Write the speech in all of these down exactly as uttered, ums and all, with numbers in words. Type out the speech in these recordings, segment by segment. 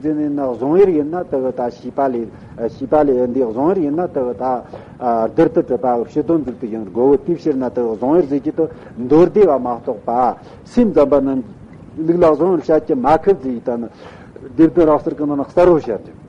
ཟེར་ནས་ན་གཟུང་ཡུལ་ཡིན་ན་དེ་གི་ད་ཤེས་པ་ལས་ཤེས་པ་ལས་འདི་གཟུང་ཡུལ་ཡིན་ན་དེ་གི་ད་རྡུལ་དུ་གྲུབ་པ་གི་ཕྱི་དོན་ཟིག་ཏུ་ཡིན་དགོས་གི། དེའི་ཕྱིར་ན་དེ་གི་གཟུང་ཡུལ་ཟེར་གྱི་དེ་མདོ་སྡེ་བ་མ་གཏོགས་པ་སེམས་ཙམ་པ་རྣམས་ལུགས་ལ་གཟུང་ཡུལ་བཤད་ཀྱི་མ་ཁུབ་ཟེར་ཡི་ད་ནི་སྡེ་བདུན་རབ་གསལ་གི་ནང་ན་གསལ་བོ་བཤད་ཀྱི།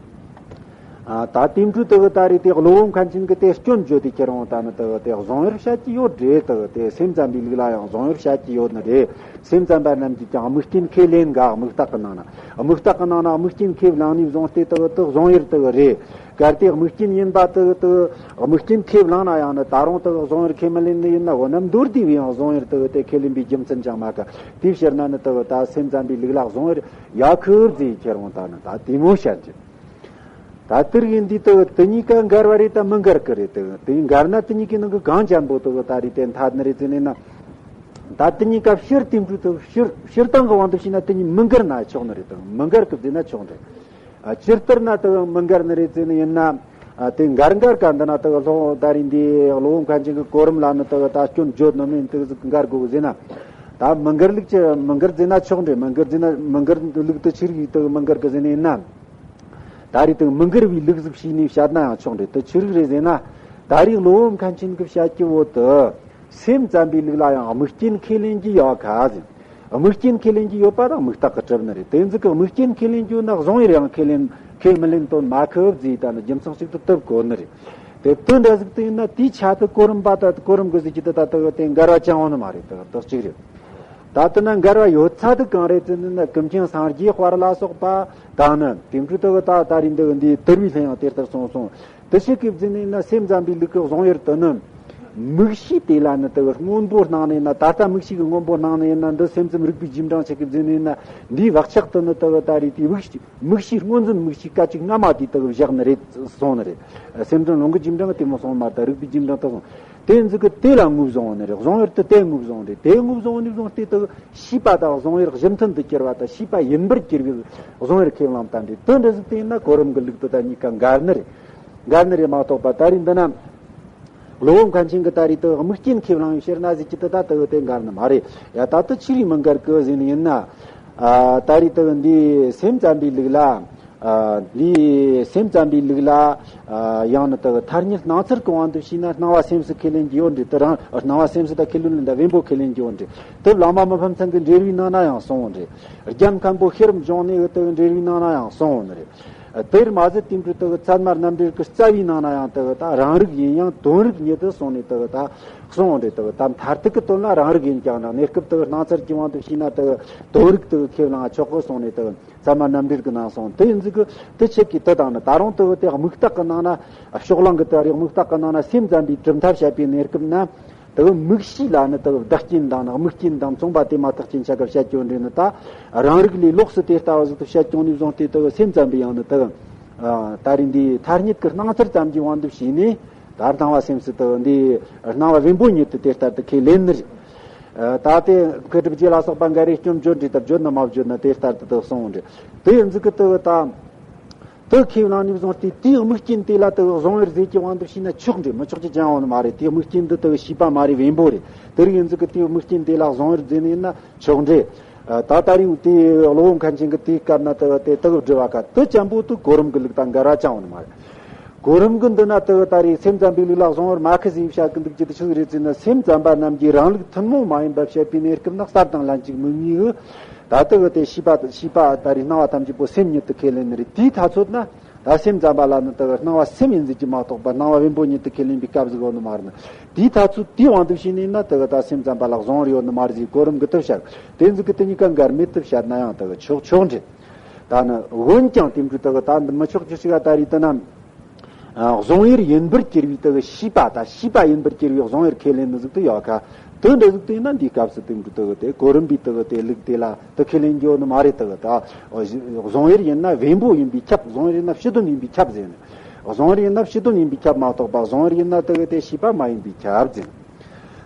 ཨ། ད་དེ་འཕྲོས་དེ་གི་ད་རེས་དེ་གློ་བོ་མཁན་ཆེན་གྱིས་དེ་སྐྱོན་བརྗོད་དེ་ཁྱེར་འོང་ད་ནི་དེ་གི་དེ་གཟུང་ཡུལ་བཤད་ཀྱི་ཡོད་རེད། དེ་གི་དེ་སེམས་ཙམ་པའི་ལུགས་ལ་ཡང་གཟུང་ཡུལ་བཤད་ཀྱི་ཡོད་ནི་རེད། སེམས་ཙམ་པ་རྣམས་ཀྱིས་ཀྱང་དམིགས་རྐྱེན་ཁས་ལེན་ག་དམིགས་རྟགས་ཀྱི་ནང་ན། དམིགས་རྟགས་ཀྱི་ནང་ན་དམིགས་རྐྱེན་ཁས་བླངས་ནས་བཟུང་སྟེ་དེ་གི་དེ་གཟུང་ཡུལ་དེ་གི་རེད། གལ་ཏེ་དམིགས་རྐྱེན་ཡིན་པ་དེ་གི་དེ་གི་དམིགས་རྐྱེན་ཁས་བླངས་ན་ཡང་ནི་ད་རུང་དེ་གི་གཟུང་ཡུལ་ཁས་མི་ལེན་ནི་ཡིན་ན། འོ་ན་མདོ་སྡེ་བས་ཡང་གཟུང་ཡུལ་དེ་གི་དེ་ཁས་ལེན་པའི་རྒྱུ་མཚན་ཅང་མེད་གི། དེའི་ཕྱིར་ན་ནི་དེ་གི་ད་སེམས་ཙམ་པའི་ལུགས་ལ་གཟུང་ཡུལ་ཡ་ཁུར་ཟེར་ཁྱེར་འོང་ད་ནི་ད་དེ་མོ་བཤད་ཀྱི། ད་དེ་རིགས་འདི་དག་དེ་གཉིས་ཀ་འགལ་བ་རེད་དམ་མི་འགལ་གི་རེད། དེ་དེ་འགལ་ན་དེ་གཉིས་ཀའི་ནང་གི་གང་ཅན་པོ་དག་ད་རེད་དེ་འཐད་ནི་རེད་ཟེར་ནས་ན། ད་དེ་གཉིས་ཀ་སྤྱིར་དེ་འཕྲོས་དག་སྤྱིར་སྤྱིར་བཏང་གི་དབང་དུ་བྱས་ན་དེ་གཉིས་མི་འགལ་ན་ཆོག་ནི་རེད་དམ་མི་འགལ་གི་ཟེར་ན་ཆོག་རེད། ཨ། སྤྱིར་ལྟར་ན་དག་མི་འགལ་ནི་རེད་ཟེར་ནི་ཡིན་ན། ཨ། དེ་འགལ་འགལ་ག་འདི་ན་དག་ལྷོ་ད་རེད་འདི་གློ་བོ་མཁན་ཆེན་གི་གོ་རིམ་ལ་ནི་དག་ད་སྐྱོན་བརྗོད་ནི་མིན་དག་ཟིག་འགལ་དགོས་གི་ཟེར་ན། ད་མི་འགལ་ལུགས་ཀྱི་མི་འགལ་ཟེར་ན་ཆོག་འདྲ། མི་འགལ་ཟེར་ན་མི་འགལ་ལུགས་དེ་ཆི་རིགས་དག་མི་འགལ་གི་ཟེར་ནི་ཡིན་ན། ད་རེས་དེ་མི་འགལ་བའི་ལུགས་ཟིག་བྱས་ནས་བཤད་ན་ཡང་ཆོག་འདྲ། དེ་ཆི་རིགས་རེད་ཟེར་ན། ད་རེས་གློ་བོ་མཁན་ཆེན་གྱིས་བཤད་ཀྱི་བོ་དེ། སེམས་ཙམ་པའི་ལུགས་ལ་ཡང་དམིགས་རྐྱེན་ཁས་ལེན་གྱི་ཡོད་ག་ཟེར། དམིགས་རྐྱེན་ཁས་ལེན་གྱི་ཡོད་པ་དང་དམིགས་རྟགས་ཀྱིས་གྲུབ་ནི་རེད། དེ་ཟིག་གི་དམིགས་རྐྱེན་ཁས་ལེན་གྱི་ཡོད་ན་གཟུང་ཡུལ་ཡང་ཁས་ལེན་ཁས་མི་ལེན་དོན་མ་ཁུབ་ཟེར་ད་ནི་རྒྱུ་མཚན་ཞིག་ཏུ་བཏུབ་དགོས་ནི་རེད། དེ་དེ་འདྲ་ཟིག་དེ་ཡིན་ན་དེའི་ཆ་དེ་གོ་རིམ་པ་དང་གོ་རིམ་གི་ཟིག་གི་དེ་ད་དེ་དེ་འགལ་བ་ཅང་ཡོང་ནི་མ་རེད། དེ་དེ་གཅིག་རེད། ད་ལྟ་ན་འགལ་བ་ཡོད་ཚད་དེ་གང་རེད་ཟེར་ན། ཀུན་མཁྱེན་སངས་རྒྱས་དཔལ་ལ་སོགས་པ་དང་ནི་དེ་འཕྲོས་དེ་ད་ད་རེས་འདི་འདི་དུར་བའི་ལྷ་ཡང་དེ་ལྟར་གསུངས་སོང་། དེ་ཆི་གི་ཟེར་ནས་ན་སེམས་ཙམ་པའི་ལུགས་ཀྱི་གཟུང་ཡུལ་དེ་ནི། དམིགས་གཞི་དེ་ལ་ནི་དེ་སྔོན་པོ་སྣང་ནས་ན། ད་ལྟ་དམིགས་གཞི་གི་སྔོན་པོ་སྣང་ནས་ན་འདི་སེམས་ཙམ་རིག་པའི་རྗེས་འབྲང་ཆི་གི་ཟེར་ནས་ན། འདིའི་བག་ཆགས་དེ་ནི་དེ་ད་རེས་དེའི་དམིགས་གཞི་དམིགས་གཞི་སྔོ་འཛིན་དམིགས་གཞི་སྐད་ཅིག་སྔ་མ་དེ་དེ་བཞག་ནི་རེད་གསུངས་ནི་རེད། སེམས་ཙམ་ལུང་གི་རྗེས་འབྲང་གི་དེ་མོ་གསུངས་མ་ད་རིག་པའི་རྗེས་འབྲང་དེ་གསུངས། དེ་ཟིག་གི་དེ་ལ་ངོས་བཟུང་བ་ནི་རེད། གཟུང་ཡུལ་དེ་དེ་ངོས་བཟུང་རེད། དེ་ངོས་བཟུང་ནས་བཟུང་སྟེ་དེ་ཤེས་པ་དང་གཟུང་ཡུལ་གཞི་མཐུན་དུ་གྱུར་བ་དང་ཤེས་པ་ཡིན་པར་གྱུར་པའི་གཟུང་ཡུལ་ཁས་བླངས་བསྟན་ཏེ། དེ་འདྲ་ཟིག་དེ་ཡིན་ན་གོ་རིམ་གྱི་ལུགས་དེ་དང་གཉིས་ཀ་འགལ་ནི་རེད། འགལ་ནི་རེད་མ་གཏོགས་པ་ད་རེས་འདི་ན། གློ་བོ་མཁན་ཆེན་གྱིས་ད་རེས་དེ་དམིགས་རྐྱེན་ཁས་བླངས་པའི་ཕྱིར་ན་ཟེར་གྱི་དེ་ད་དེ་དེ་འགལ་ནི་མ་རེད། ཡ་ད་དེ་ཆི་རིགས་མི་འགལ་གི་ཟེར་ནི་ཡིན་ན། ཨ། ད་རེས་དེ་འདི་སེམས་ཙམ་པའི་ལུགས་ལ། ཨ། འདི་སེམས་ཙམ་པའི་ལུགས་ལ། ཨ། ཡང་ན་དེ་ཐ་སྙད་སྣང་ཚུལ་གྱི་དབང་དུ་བྱས་ན་སྣང་བ་སེམས་སུ་ཁས་ལེན་གྱི་ཡོད་འདྲ། དེ་རང་སྣང་བ་སེམས་སུ་ད་ཁས་ལེན་ལ་ད་བེམ་པོ་ཁས་ལེན་གྱི་ཡོད་འདྲ། དེ་བླ་མ་མི་ཕམ་ཚང་གི་འགྲེལ་བའི་ནང་ན་ཡང་གསུངས་འདྲ། རྒྱལ་མཁན་པོ་ཤེས་རབ་འབྱུང་གནས་ཀྱི་དེ་འགྲེལ་བའི་ནང་ན་ཡང་གསུངས་འདྲ། དེར་མ་ཟད་དེ་འཕྲོས་དེ་གི་ཚད་མ་རྣམ་འགྲེལ་གྱི་རྩ་བའི་ནང་ན་ཡང་དེ་གི་ད་རང་རིག་ཡིན་ཡང་དོན་རིག་ཉིད་དུ་གསུངས་ནས་དེ་གི་ད་གསུངས་འདྲ། དེ་གི་ད་མཐར་ཐུག་གི་དོན་ལ་རང་རིག་ཡིན་ཀྱང་ན་གནས་སྐབས་དེ་གི་སྣང་ཚུལ་གྱི་དབང་དུ་བྱས་ན་དེ་གི་དོན་རིག་དེ་གི་ཁས་བླངས་ཆོག་གི་གསུངས་ནས་དེ་གི་ཚད་མ་རྣམ་འགྲེལ་གྱི་ནང་གསུངས། དེ་ཡིན་ཟིག་གི་དེ་ཆེད་ཀྱི་དེ་དང་ནི་ད་རུང་དེ་གི་དེ་དམིགས་རྟགས་ཀྱི་ནང་ན་ཕྱོགས་གླང་གི་དེ་རིགས་དམིགས་རྟགས་ཀྱི་ནང་ན་སེམས་ཙམ་པའི་གྲུབ་མཐའ་བཤད་པའི་གནས་སྐབས་ན། དེ་གི་དམིགས་གཞི་ལ་ནི་དེ་གི་བདག་རྐྱེན་དང་ནི་དམིགས་རྐྱེན་དང་མཚུངས་པ་དེ་མ་ཐག་རྐྱེན་ཆ་ག་བཤད་ཀྱང་འདྲ་ནི། ད་རང་རིག་ལས་ལོགས་སུ་དེ་ལྟ་བ་ཟིག་ཏུ་བཤད་ཀྱང་ནས་བཟུང་སྟེ་དེ་གི་སེམས་ཙམ་པའི་ཡང་ནི་དེ་གི་ཨ། ད་རེས་འདི་ཐ་སྙད་ཀྱི་སྣང་ཚུལ་ཙམ་གྱི་དབང་དུ་བྱས་ནས་ད་སྣང་བ་སེམས་སུ་དེ་གི་འདི་སྣང་བ་བེམ་པོ་ཉིད་དུ་དེ་ལྟར་དུ་ཁས་ལེན་ནི་རེད། ཨ། ད་དེ་མཁས་གྲུབ་རྗེ་ལ་སོགས་པ་འགའ་རེས་སྐྱོན་བརྗོད་འདྲ་ད་བརྗོད་ན་མ་བརྗོད་ན་དེ་ལྟར་དུ་དེ་གསུངས་འདྲ། དེ་ཡིན་ཟིག་གི་དེ་གི་ད། དེ་ཁས་བླངས་ནས་བཟུང་སྟེ་དེའི་དམིགས་རྐྱེན་དེ་ལ་དེ་གི་གཟུང་ཡུལ་ཟེར་གྱི་དབང་དུ་བྱས་ན་ཆོག་འདྲ། མི་ཆོག་རྒྱུ་ཅང་ཡོད་ནི་མ་རེད། དེའི་དམིགས་རྐྱེན་འདི་དེ་གི་ཤེས་པ་མ་རེད། བེམ་པོ་རེད། དེ་རིགས་ཡིན་ཟིག་གི་དེའི་དམིགས་རྐྱེན་དེ་ལ་གཟུང་ཡུལ་ཟེར་ནི་ཡིན་ན་ཆོག་འདྲ། ད་ད་རིང་དེ་གློ་བོ་མཁན་ཆེན་གྱིས་དེའི་སྐབས་ན་དེ་གི་དེ་དེ་གི་བསྒྲུབས་པ་ག་དེ་ཅན་པོ་དེ་གོ་རིམ་གྱི་ལུགས་དང་འགལ་བ་ཅང་ཡོད་ནི་མ་རེད། གོ་རིམ་གྱི་འདི་ན་དེ་གི་ད་རེས་སེམས་ཙམ་པའི་ལུགས་ལ་གཟུང་ཡུལ་མ་ཁུར་ཟེར་བཤད་གི་འདུག་རྒྱུ་དེ་ཆི་ཟིག་རེད་ཟེར་ན། སེམས་ཙམ་པ་རྣམས་ཀྱིས་རང་ལུགས་ཐུན་མོང་མ་ཡིན་པ་བཤད་པའི་གནས་སྐབས་ན་གསར་དང་ལྷན་ཅིག་དམིགས་ངེས་གི། ད་དེ་གི་དེ་ཤེས་པ་ཤེས་པ་ད་རེས་སྣང་བ་ཐམས་ཅད་པོ་སེམས་ཉིད་དུ་ཁས་ལེན་ནི་རེད། དེའི་ཐ་ཚོད་ན་ད་སེམས་ཙམ་པ་ལ་ནི་དེ་གི་སྣང་བ་སེམས་ཡིན་ཟེར་གྱི་མ་གཏོགས་པ་སྣང་བ་བེམ་པོ་ཉིད་དུ་ཁས་ལེན་པའི་སྐབས་ཟིག་ཡོད་ནི་མ་རེད། དེའི་ཐ་ཚོད་དེའི་དབང་དུ་བྱས་ནས་ན་དེ་གི་ད་སེམས་ཙམ་པ་ལ་གཟུང་ཡུལ་ཡོད་ནི་མ་རེད་ཟེར་གོ་རིམ་གྱི་དེ་བཤད། དེ་ཟིག་གི་དེ་གཉིས་ཀ་འགལ་མེད་དུ་བཤད་ན་ཡང་དེ་གི་ཆོག་ཆོག་འདྲ། ད་ནི་འོན་ཀྱང་དེ་འཕྲོས་དེ་གི་ད་འདི་མི་ཆོག་རྒྱུ་ཞིག་ད་རེས་དེ་ན། ཨ། གཟུང་ཡུལ་ཡིན་པར་གྱུར་པའི་དེ་གི་ཤེས་པ་དང་ཤེས་པ་ཡིན་པར་གྱུར་པའི་གཟུང་ཡུལ་ཁས་ལེན་ནི་ཟིག་དེ་ཡོད་ཁ། དེ་འདྲ་ཟིག་དེ་ཡིན་ན་འདིའི་སྐབས་སུ་དེ་འདྲ་དེ་གི་དེ་གོ་རིམ་པའི་དེ་གི་དེ་ལུགས་དེ་ལ་དེ་ཁས་ལེན་རྒྱུ་ནི་མ་རེད། དེ་གི་ད་གཟུང་ཡུལ་ཡིན་ན་བེམ་པོ་ཡིན་པས་ཁྱབ། གཟུང་ཡུལ་ཡིན་ན་ཕྱི་དོན་ཡིན་པས་ཁྱབ་ཟེར་ནས། གཟུང་ཡུལ་ཡིན་ན་ཕྱི་དོན་ཡིན་པས་ཁྱབ་མ་གཏོགས་པ་གཟུང་ཡུལ་ཡིན་ན་དེ་གི་དེ་ཤེས་པ་མ་ཡིན་པས་ཁྱབ་ཟེར་ནས།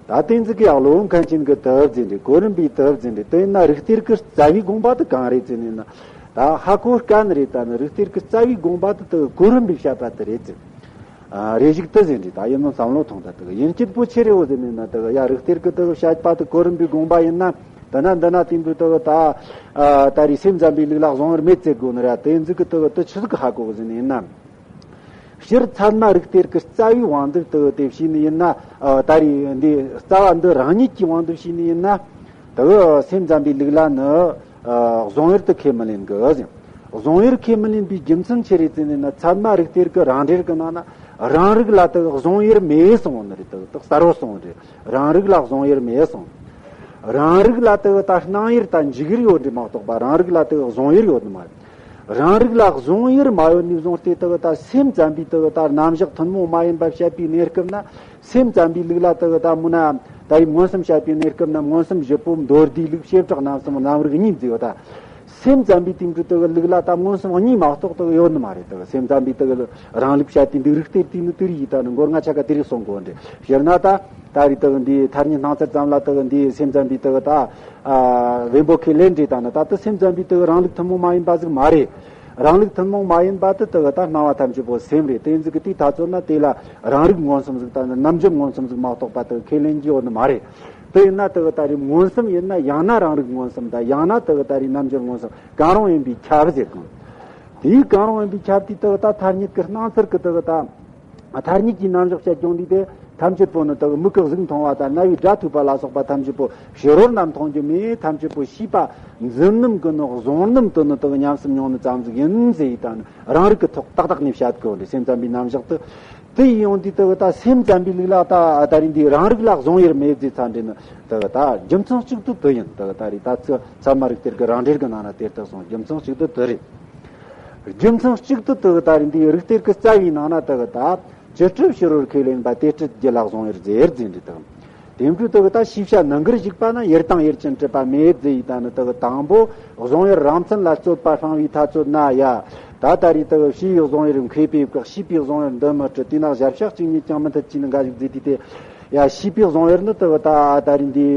ད་དེ་ཟིག་གི་ཡང་གློ་བོ་མཁན་ཆེན་གྱིས་དེ་ཟེར་འདྲ། གོ་རིམ་པས་དེ་ཟེར་འདྲ། དེ་ཡིན་ན་རིགས་གཏེར་གྱི་རྩ་བའི་དགོངས་པ་དེ་གང་རེད་ཟེར་ནས་ན། ད་ཧ་གོ་དཀའ་ནི་རེད། ད་ནི་རིགས་གཏེར་གྱི་རྩ་བའི་དགོངས་པ་དེ་དེ་གོ་རིམ་པས་བཤད་པ་དེ་རེད་ཟེར། ཨ། རེ་ཞིག་དེ་ཟེར་འདྲ། ད་ཡིན་ནོ་བསམ་བློ་ཐོངས། ད་དེ་ཡིན་གཅིག་པོ་ཆི་རེད་འོ་ཟེར་ནས་ན། དེ་ཡ་རིགས་གཏེར་གྱི་དེ་བཤད་པ་དེ་གོ་རིམ་པའི་དགོངས་པ་ཡིན་ན། འདི་ན་འདི་ན་དེང་དུས་དུ་ད་ད་རེས་སེམས་ཙམ་པའི་ལུགས་ལ་བཟང་ཡོད་མེད་ཟེར་དགོས་ནི་ར། དེ་ཟིག་གི་དུ་དུ་ཆི་ཟིག་གི་ཧ་གོ་གི་ཟིན་ཡིན་ན། སྤྱིར་ཚད་མ་རིགས་གཏེར་གྱི་རྩ་བའི་དབང་དུ་དུ་དེ་བྱས་ནི་ཡིན་ན། ད་རེས་འདི་རྩ་བ་འདི་རང་ཉིད་ཀྱི་དབང་དུ་བྱས་ནི་ཡིན་ན། དུ་སེམས་ཙམ་པའི་ལུགས་ལ་ནི་བཟང་ཡོད་དུ་ཁས་མི་ལེན་གི་ཟིན། བཟང་ཡོད་ཁས་མི་ལེན་པའི་རྒྱུ་མཚན་ཆི་རེད་ཟེར་ནི་ན། ཚད་མ་རིགས་གཏེར་གྱི་རང་འགྲེལ་གྱི་ནང་ན་རང་རིགས་ལ་དུ་བཟང་ཡོད་མེད་གསུངས་ནི་རེད། དུ་དུ་གསལ་བོ་གསུངས་རེད། རང་རིགས་ལ་བཟང་ཡོད་མེད་གསུངས། རང་རིགས་ལ་དུ་ད་སྣང་ཡོད་ད་འཇིག་ཡོད་རེད་མ་གཏོགས་པ། རང་རིགས་ལ་དུ་བཟང་ཡོད་ཡོད་ནི་མ་རེད། རང་རིགས་ལ་བཟང་ཡོད་མ་ཡོད་ནས་བཟུང་སྟེ་དུ་ད་སེམས་ཙམ་པའི་དུ་ད་རྣམ་གཞག་ཐུན་མོང་མ་ཡིན་པ་བཤད་པའི་གནས་སྐབས་ན། སེམས་ཙམ་པའི་ལུགས་ལ་དུ་ད་མུ་ན་ད་རེས་མངོན་སུམ་བཤད་པའི་གནས་སྐབས་ན། མངོན་སུམ་བཞི་པོ། མདོ་སྡེའི་ལུགས། བྱེ་བྲག་རྣམ་གསུམ། རྣམ་རིག་གཉིས་ཟེར་བ་ད། སེམས་ཙམ་པའི་དེང་དུས་དུ་ལུགས་ལ་ད་མངོན་སུམ་གཉིས་མ་གཏོགས་དུ་ཡོད་ནི་མ་རེད། དུ་སེམས་ཙམ་པའི་དུ་རང་ལུགས་བཤད་དེ་འདི་རིགས་གཏེར་དེ་ནི་དུ་རིགས་ཡིན། ད་ནི་མགོ་ལྔ་ཆ་ག་དེ་རིགས་གསུང་དགོས་འདྲ། སྤྱིར་ན་ད་ད་རེས་དུ་འདི་ཐ་སྙད་སྣང་ཚུལ་ཙམ་ལ་དུ་འདི་སེམས་ཙམ་པའི་དུ་ད་བེམ་པོ་ཁས་ལེན་འདྲ། ད་ནི་ད་དུ་སེམས་ཙམ་པའི་དུ་རང་ལུགས་ཐུན་མོང་མ་ཡིན་པ་ཟིག་མ་རེད། རང་ལུགས་ཐུན་མོང་མ་ཡིན་པ་དུ་དུ་ད་སྣང་བ་ཐམས་ཅད་པོ་སེམས་རེད། དེ་ཟིག་གི་དེའི་ཐ་ཚོད་ན་དེ་ལ་རང་རིག་མངོན་སུམ་ཟིག་ད་ནི་རྣམ་འགྱུར་མངོན་སུམ་ཟིག་མ་གཏོགས་པ་དུ་ཁས་ལེན་གྱི་ཡོད་ནི་མ་རེད། དེ་ཡིན་ན་དེ་གི་ད་རེས་མངོན་སུམ་ཡིན་ན། ཡང་ན་རང་རིག་མངོན་སུམ་དང་། ཡང་ན་དེ་གི་ད་རེས་རྣམ་འགྱུར་མངོན་སུམ། གང་རུང་ཡིན་པས་ཁྱབ་ཟེར་གང་། དེའི་གང་རུང་ཡིན་པས་ཁྱབ་དེ་དེ་གི་ད་ཐ་སྙད་ཀྱི་སྣང་ཚུལ་གྱི་དེ་གི་ད་ཐ་སྙད་ཀྱི་རྣམ་གཞག་བཤད་ཀྱང་འདི་དེ་ཐམས་ཅད་པོ་ནི་དེ་གི་མིག་གི་གཟུགས་མཐོང་བ་དང་། རྣ་བའི་སྒྲ་ཐོས་པ་ལ་སོགས་པ་ཐམས་ཅད་པོ་ཕྱི་རོལ་ན་མཐོང་རྒྱུ་མེད། ཐམས་ཅད་པོ་ཤེས་པ་འཛིན་རྣམ་གི་ནི་བཟུང་རྣམ་དུ་ནི་དེ་གི་ཉམས་སུ་མྱོང་ནི་ཙམ་ཟིག་ཡིན་ཟེར་ཡི་ད་ནི་རང་རིག་གི་ཐོག་ཏག་ཏག་ནས་བཤད་གི་འདི་སེམས་ཙམ་པའི་རྣམ་གཞག་དེ། དེ་ཡིན་ཡང་དེ་དེ་གི་ད་སེམས་ཙམ་པའི་ལུགས་ལ་ད་ད་རེས་འདི་རང་རིགས་ལ་བཟུང་ཡེར་མེད་ཟེར་ཚ་འདྲེ་ནི་དེ་གི་ད་རྒྱུ་མཚན་གཅིག་ཏུ་དེ་ཡིན། དེ་གི་ད་རེས་ད་ཚུ་ཚད་མ་རིགས་གཏེར་གི་རང་འགྲེལ་གི་ནང་ན་དེ་ལྟར་གསུངས། རྒྱུ་མཚན་གཅིག་ཏུ་དེ་རེད། རྒྱུ་མཚན་གཅིག་ཏུ་དེ་གི་ད་རེས་འདི་རིགས་གཏེར་གི་རྩ་བའི་ནང་ན་དེ་གི་ད་ཅི་སྒྲུབ་ཕྱི་རོལ་ཁས་ལེན་པ། དེ་སྒྲུབ་རྒྱུད་ལ་བཟུང་ཡེར་ཟེར་ཟེར་འདྲེ་དང་། དེ་འཕྲོས་དེ་གི་ད་ཤེས་བྱ་ནང་གར་ཞུགས་པ་ན། ཡུལ་དང་ཡུལ་ཅན་གྲུབ་པ་མེད་ཟེར་ཡི་ད་ནི་དེ་གི་དང་པོ་བཟུང་ཡེར་རང་མཚན་ལ་རྩོད་པ་སྤང་བའི་ཐ་ཚོད་ན་ཡ། ད་ད་རེས་དེ་གི་ཤེས་པའི་བཟུང་ཡེར་མཁས་པས་བཀག་ཤེས་པའི་བཟུང་ཡེར་འདི་མི་སྲིད། དེས་ན་གཞལ་བྱ་གཅིག་ཉིད་ཀྱང་མི་འཐད་ཅེས་ནི་འགའ་ཞིག་ཟེར་དུས་དེ། ཡ་ཤེས་པའི་བཟུང་ཡེར་ནི་དེ་གི་ད་ད་རེས་འདི་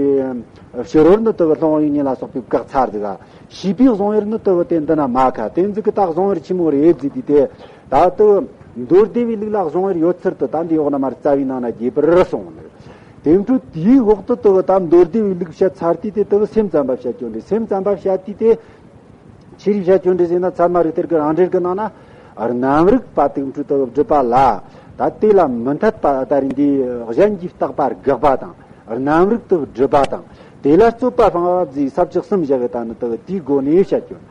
ཕྱི་རོལ་ནི་དེ་གི་སློང་བའི་གཉེན་ལ་སོགས་པས་བཀག་ཚར་ཟིག་ག་ཤེས་པའི་བཟུང་ཡེར་ནི་དེ་གི་དེ་འདི་ན་མ་ཁ། དེ་ཟིག་གི་ད་བཟུང་ཡེར་ཆི་མོ་རེད་ཟེར་དུས་དེ། ད་དེ་མདོ་སྡེ་པའི་ལུགས་ལ་བཟུང་ཡེར་ཡོད་ཚུལ་དུ་ད་འདི་འོག་ན་མར་རྩ་བའི་ནང་ན་རྒྱས་པར་གསུངས་ནི། དེ་འཕྲོས་དེའི་འོག་ཏུ་དེ་གི་ད་མདོ་སྡེ་པའི་ལུགས་བཤད་ཚར་དུས་དེ་དེ་གི་སེམས་ཙམ་པ་བཤད་རྒྱུ་འདྲེ། སེམས་ཙམ་པ་བཤད་དུས་དེ། ཆི་རིགས་བཤད་རྒྱུ་འདྲེ་ཟེར་ན། ཚད་མ་རིགས་གཏེར་གི་རང་འགྲེལ་གི་ནང་ན་རྣམ་རིག་པ་དེ་འཕྲོས་དེ་གི་སྒྲུབ་པ་ལ། ད་དེ་ལ་མི་འཐད་པ་ད་རེས་འདི་གཞན་གྱིས་བརྟགས་པ་དགག་པ་དང་། རྣམ་རིག་ཏུ་སྒྲུབ་པ་དང་། དེ་ལ་རྩོད་པ་སྤང་བ་བཅས་ས་བཅད་གསུམ་བཞག་གི་ད་ནི་དེ་གི་དེའི་སྒོ་ནས་བཤད་རྒྱུ།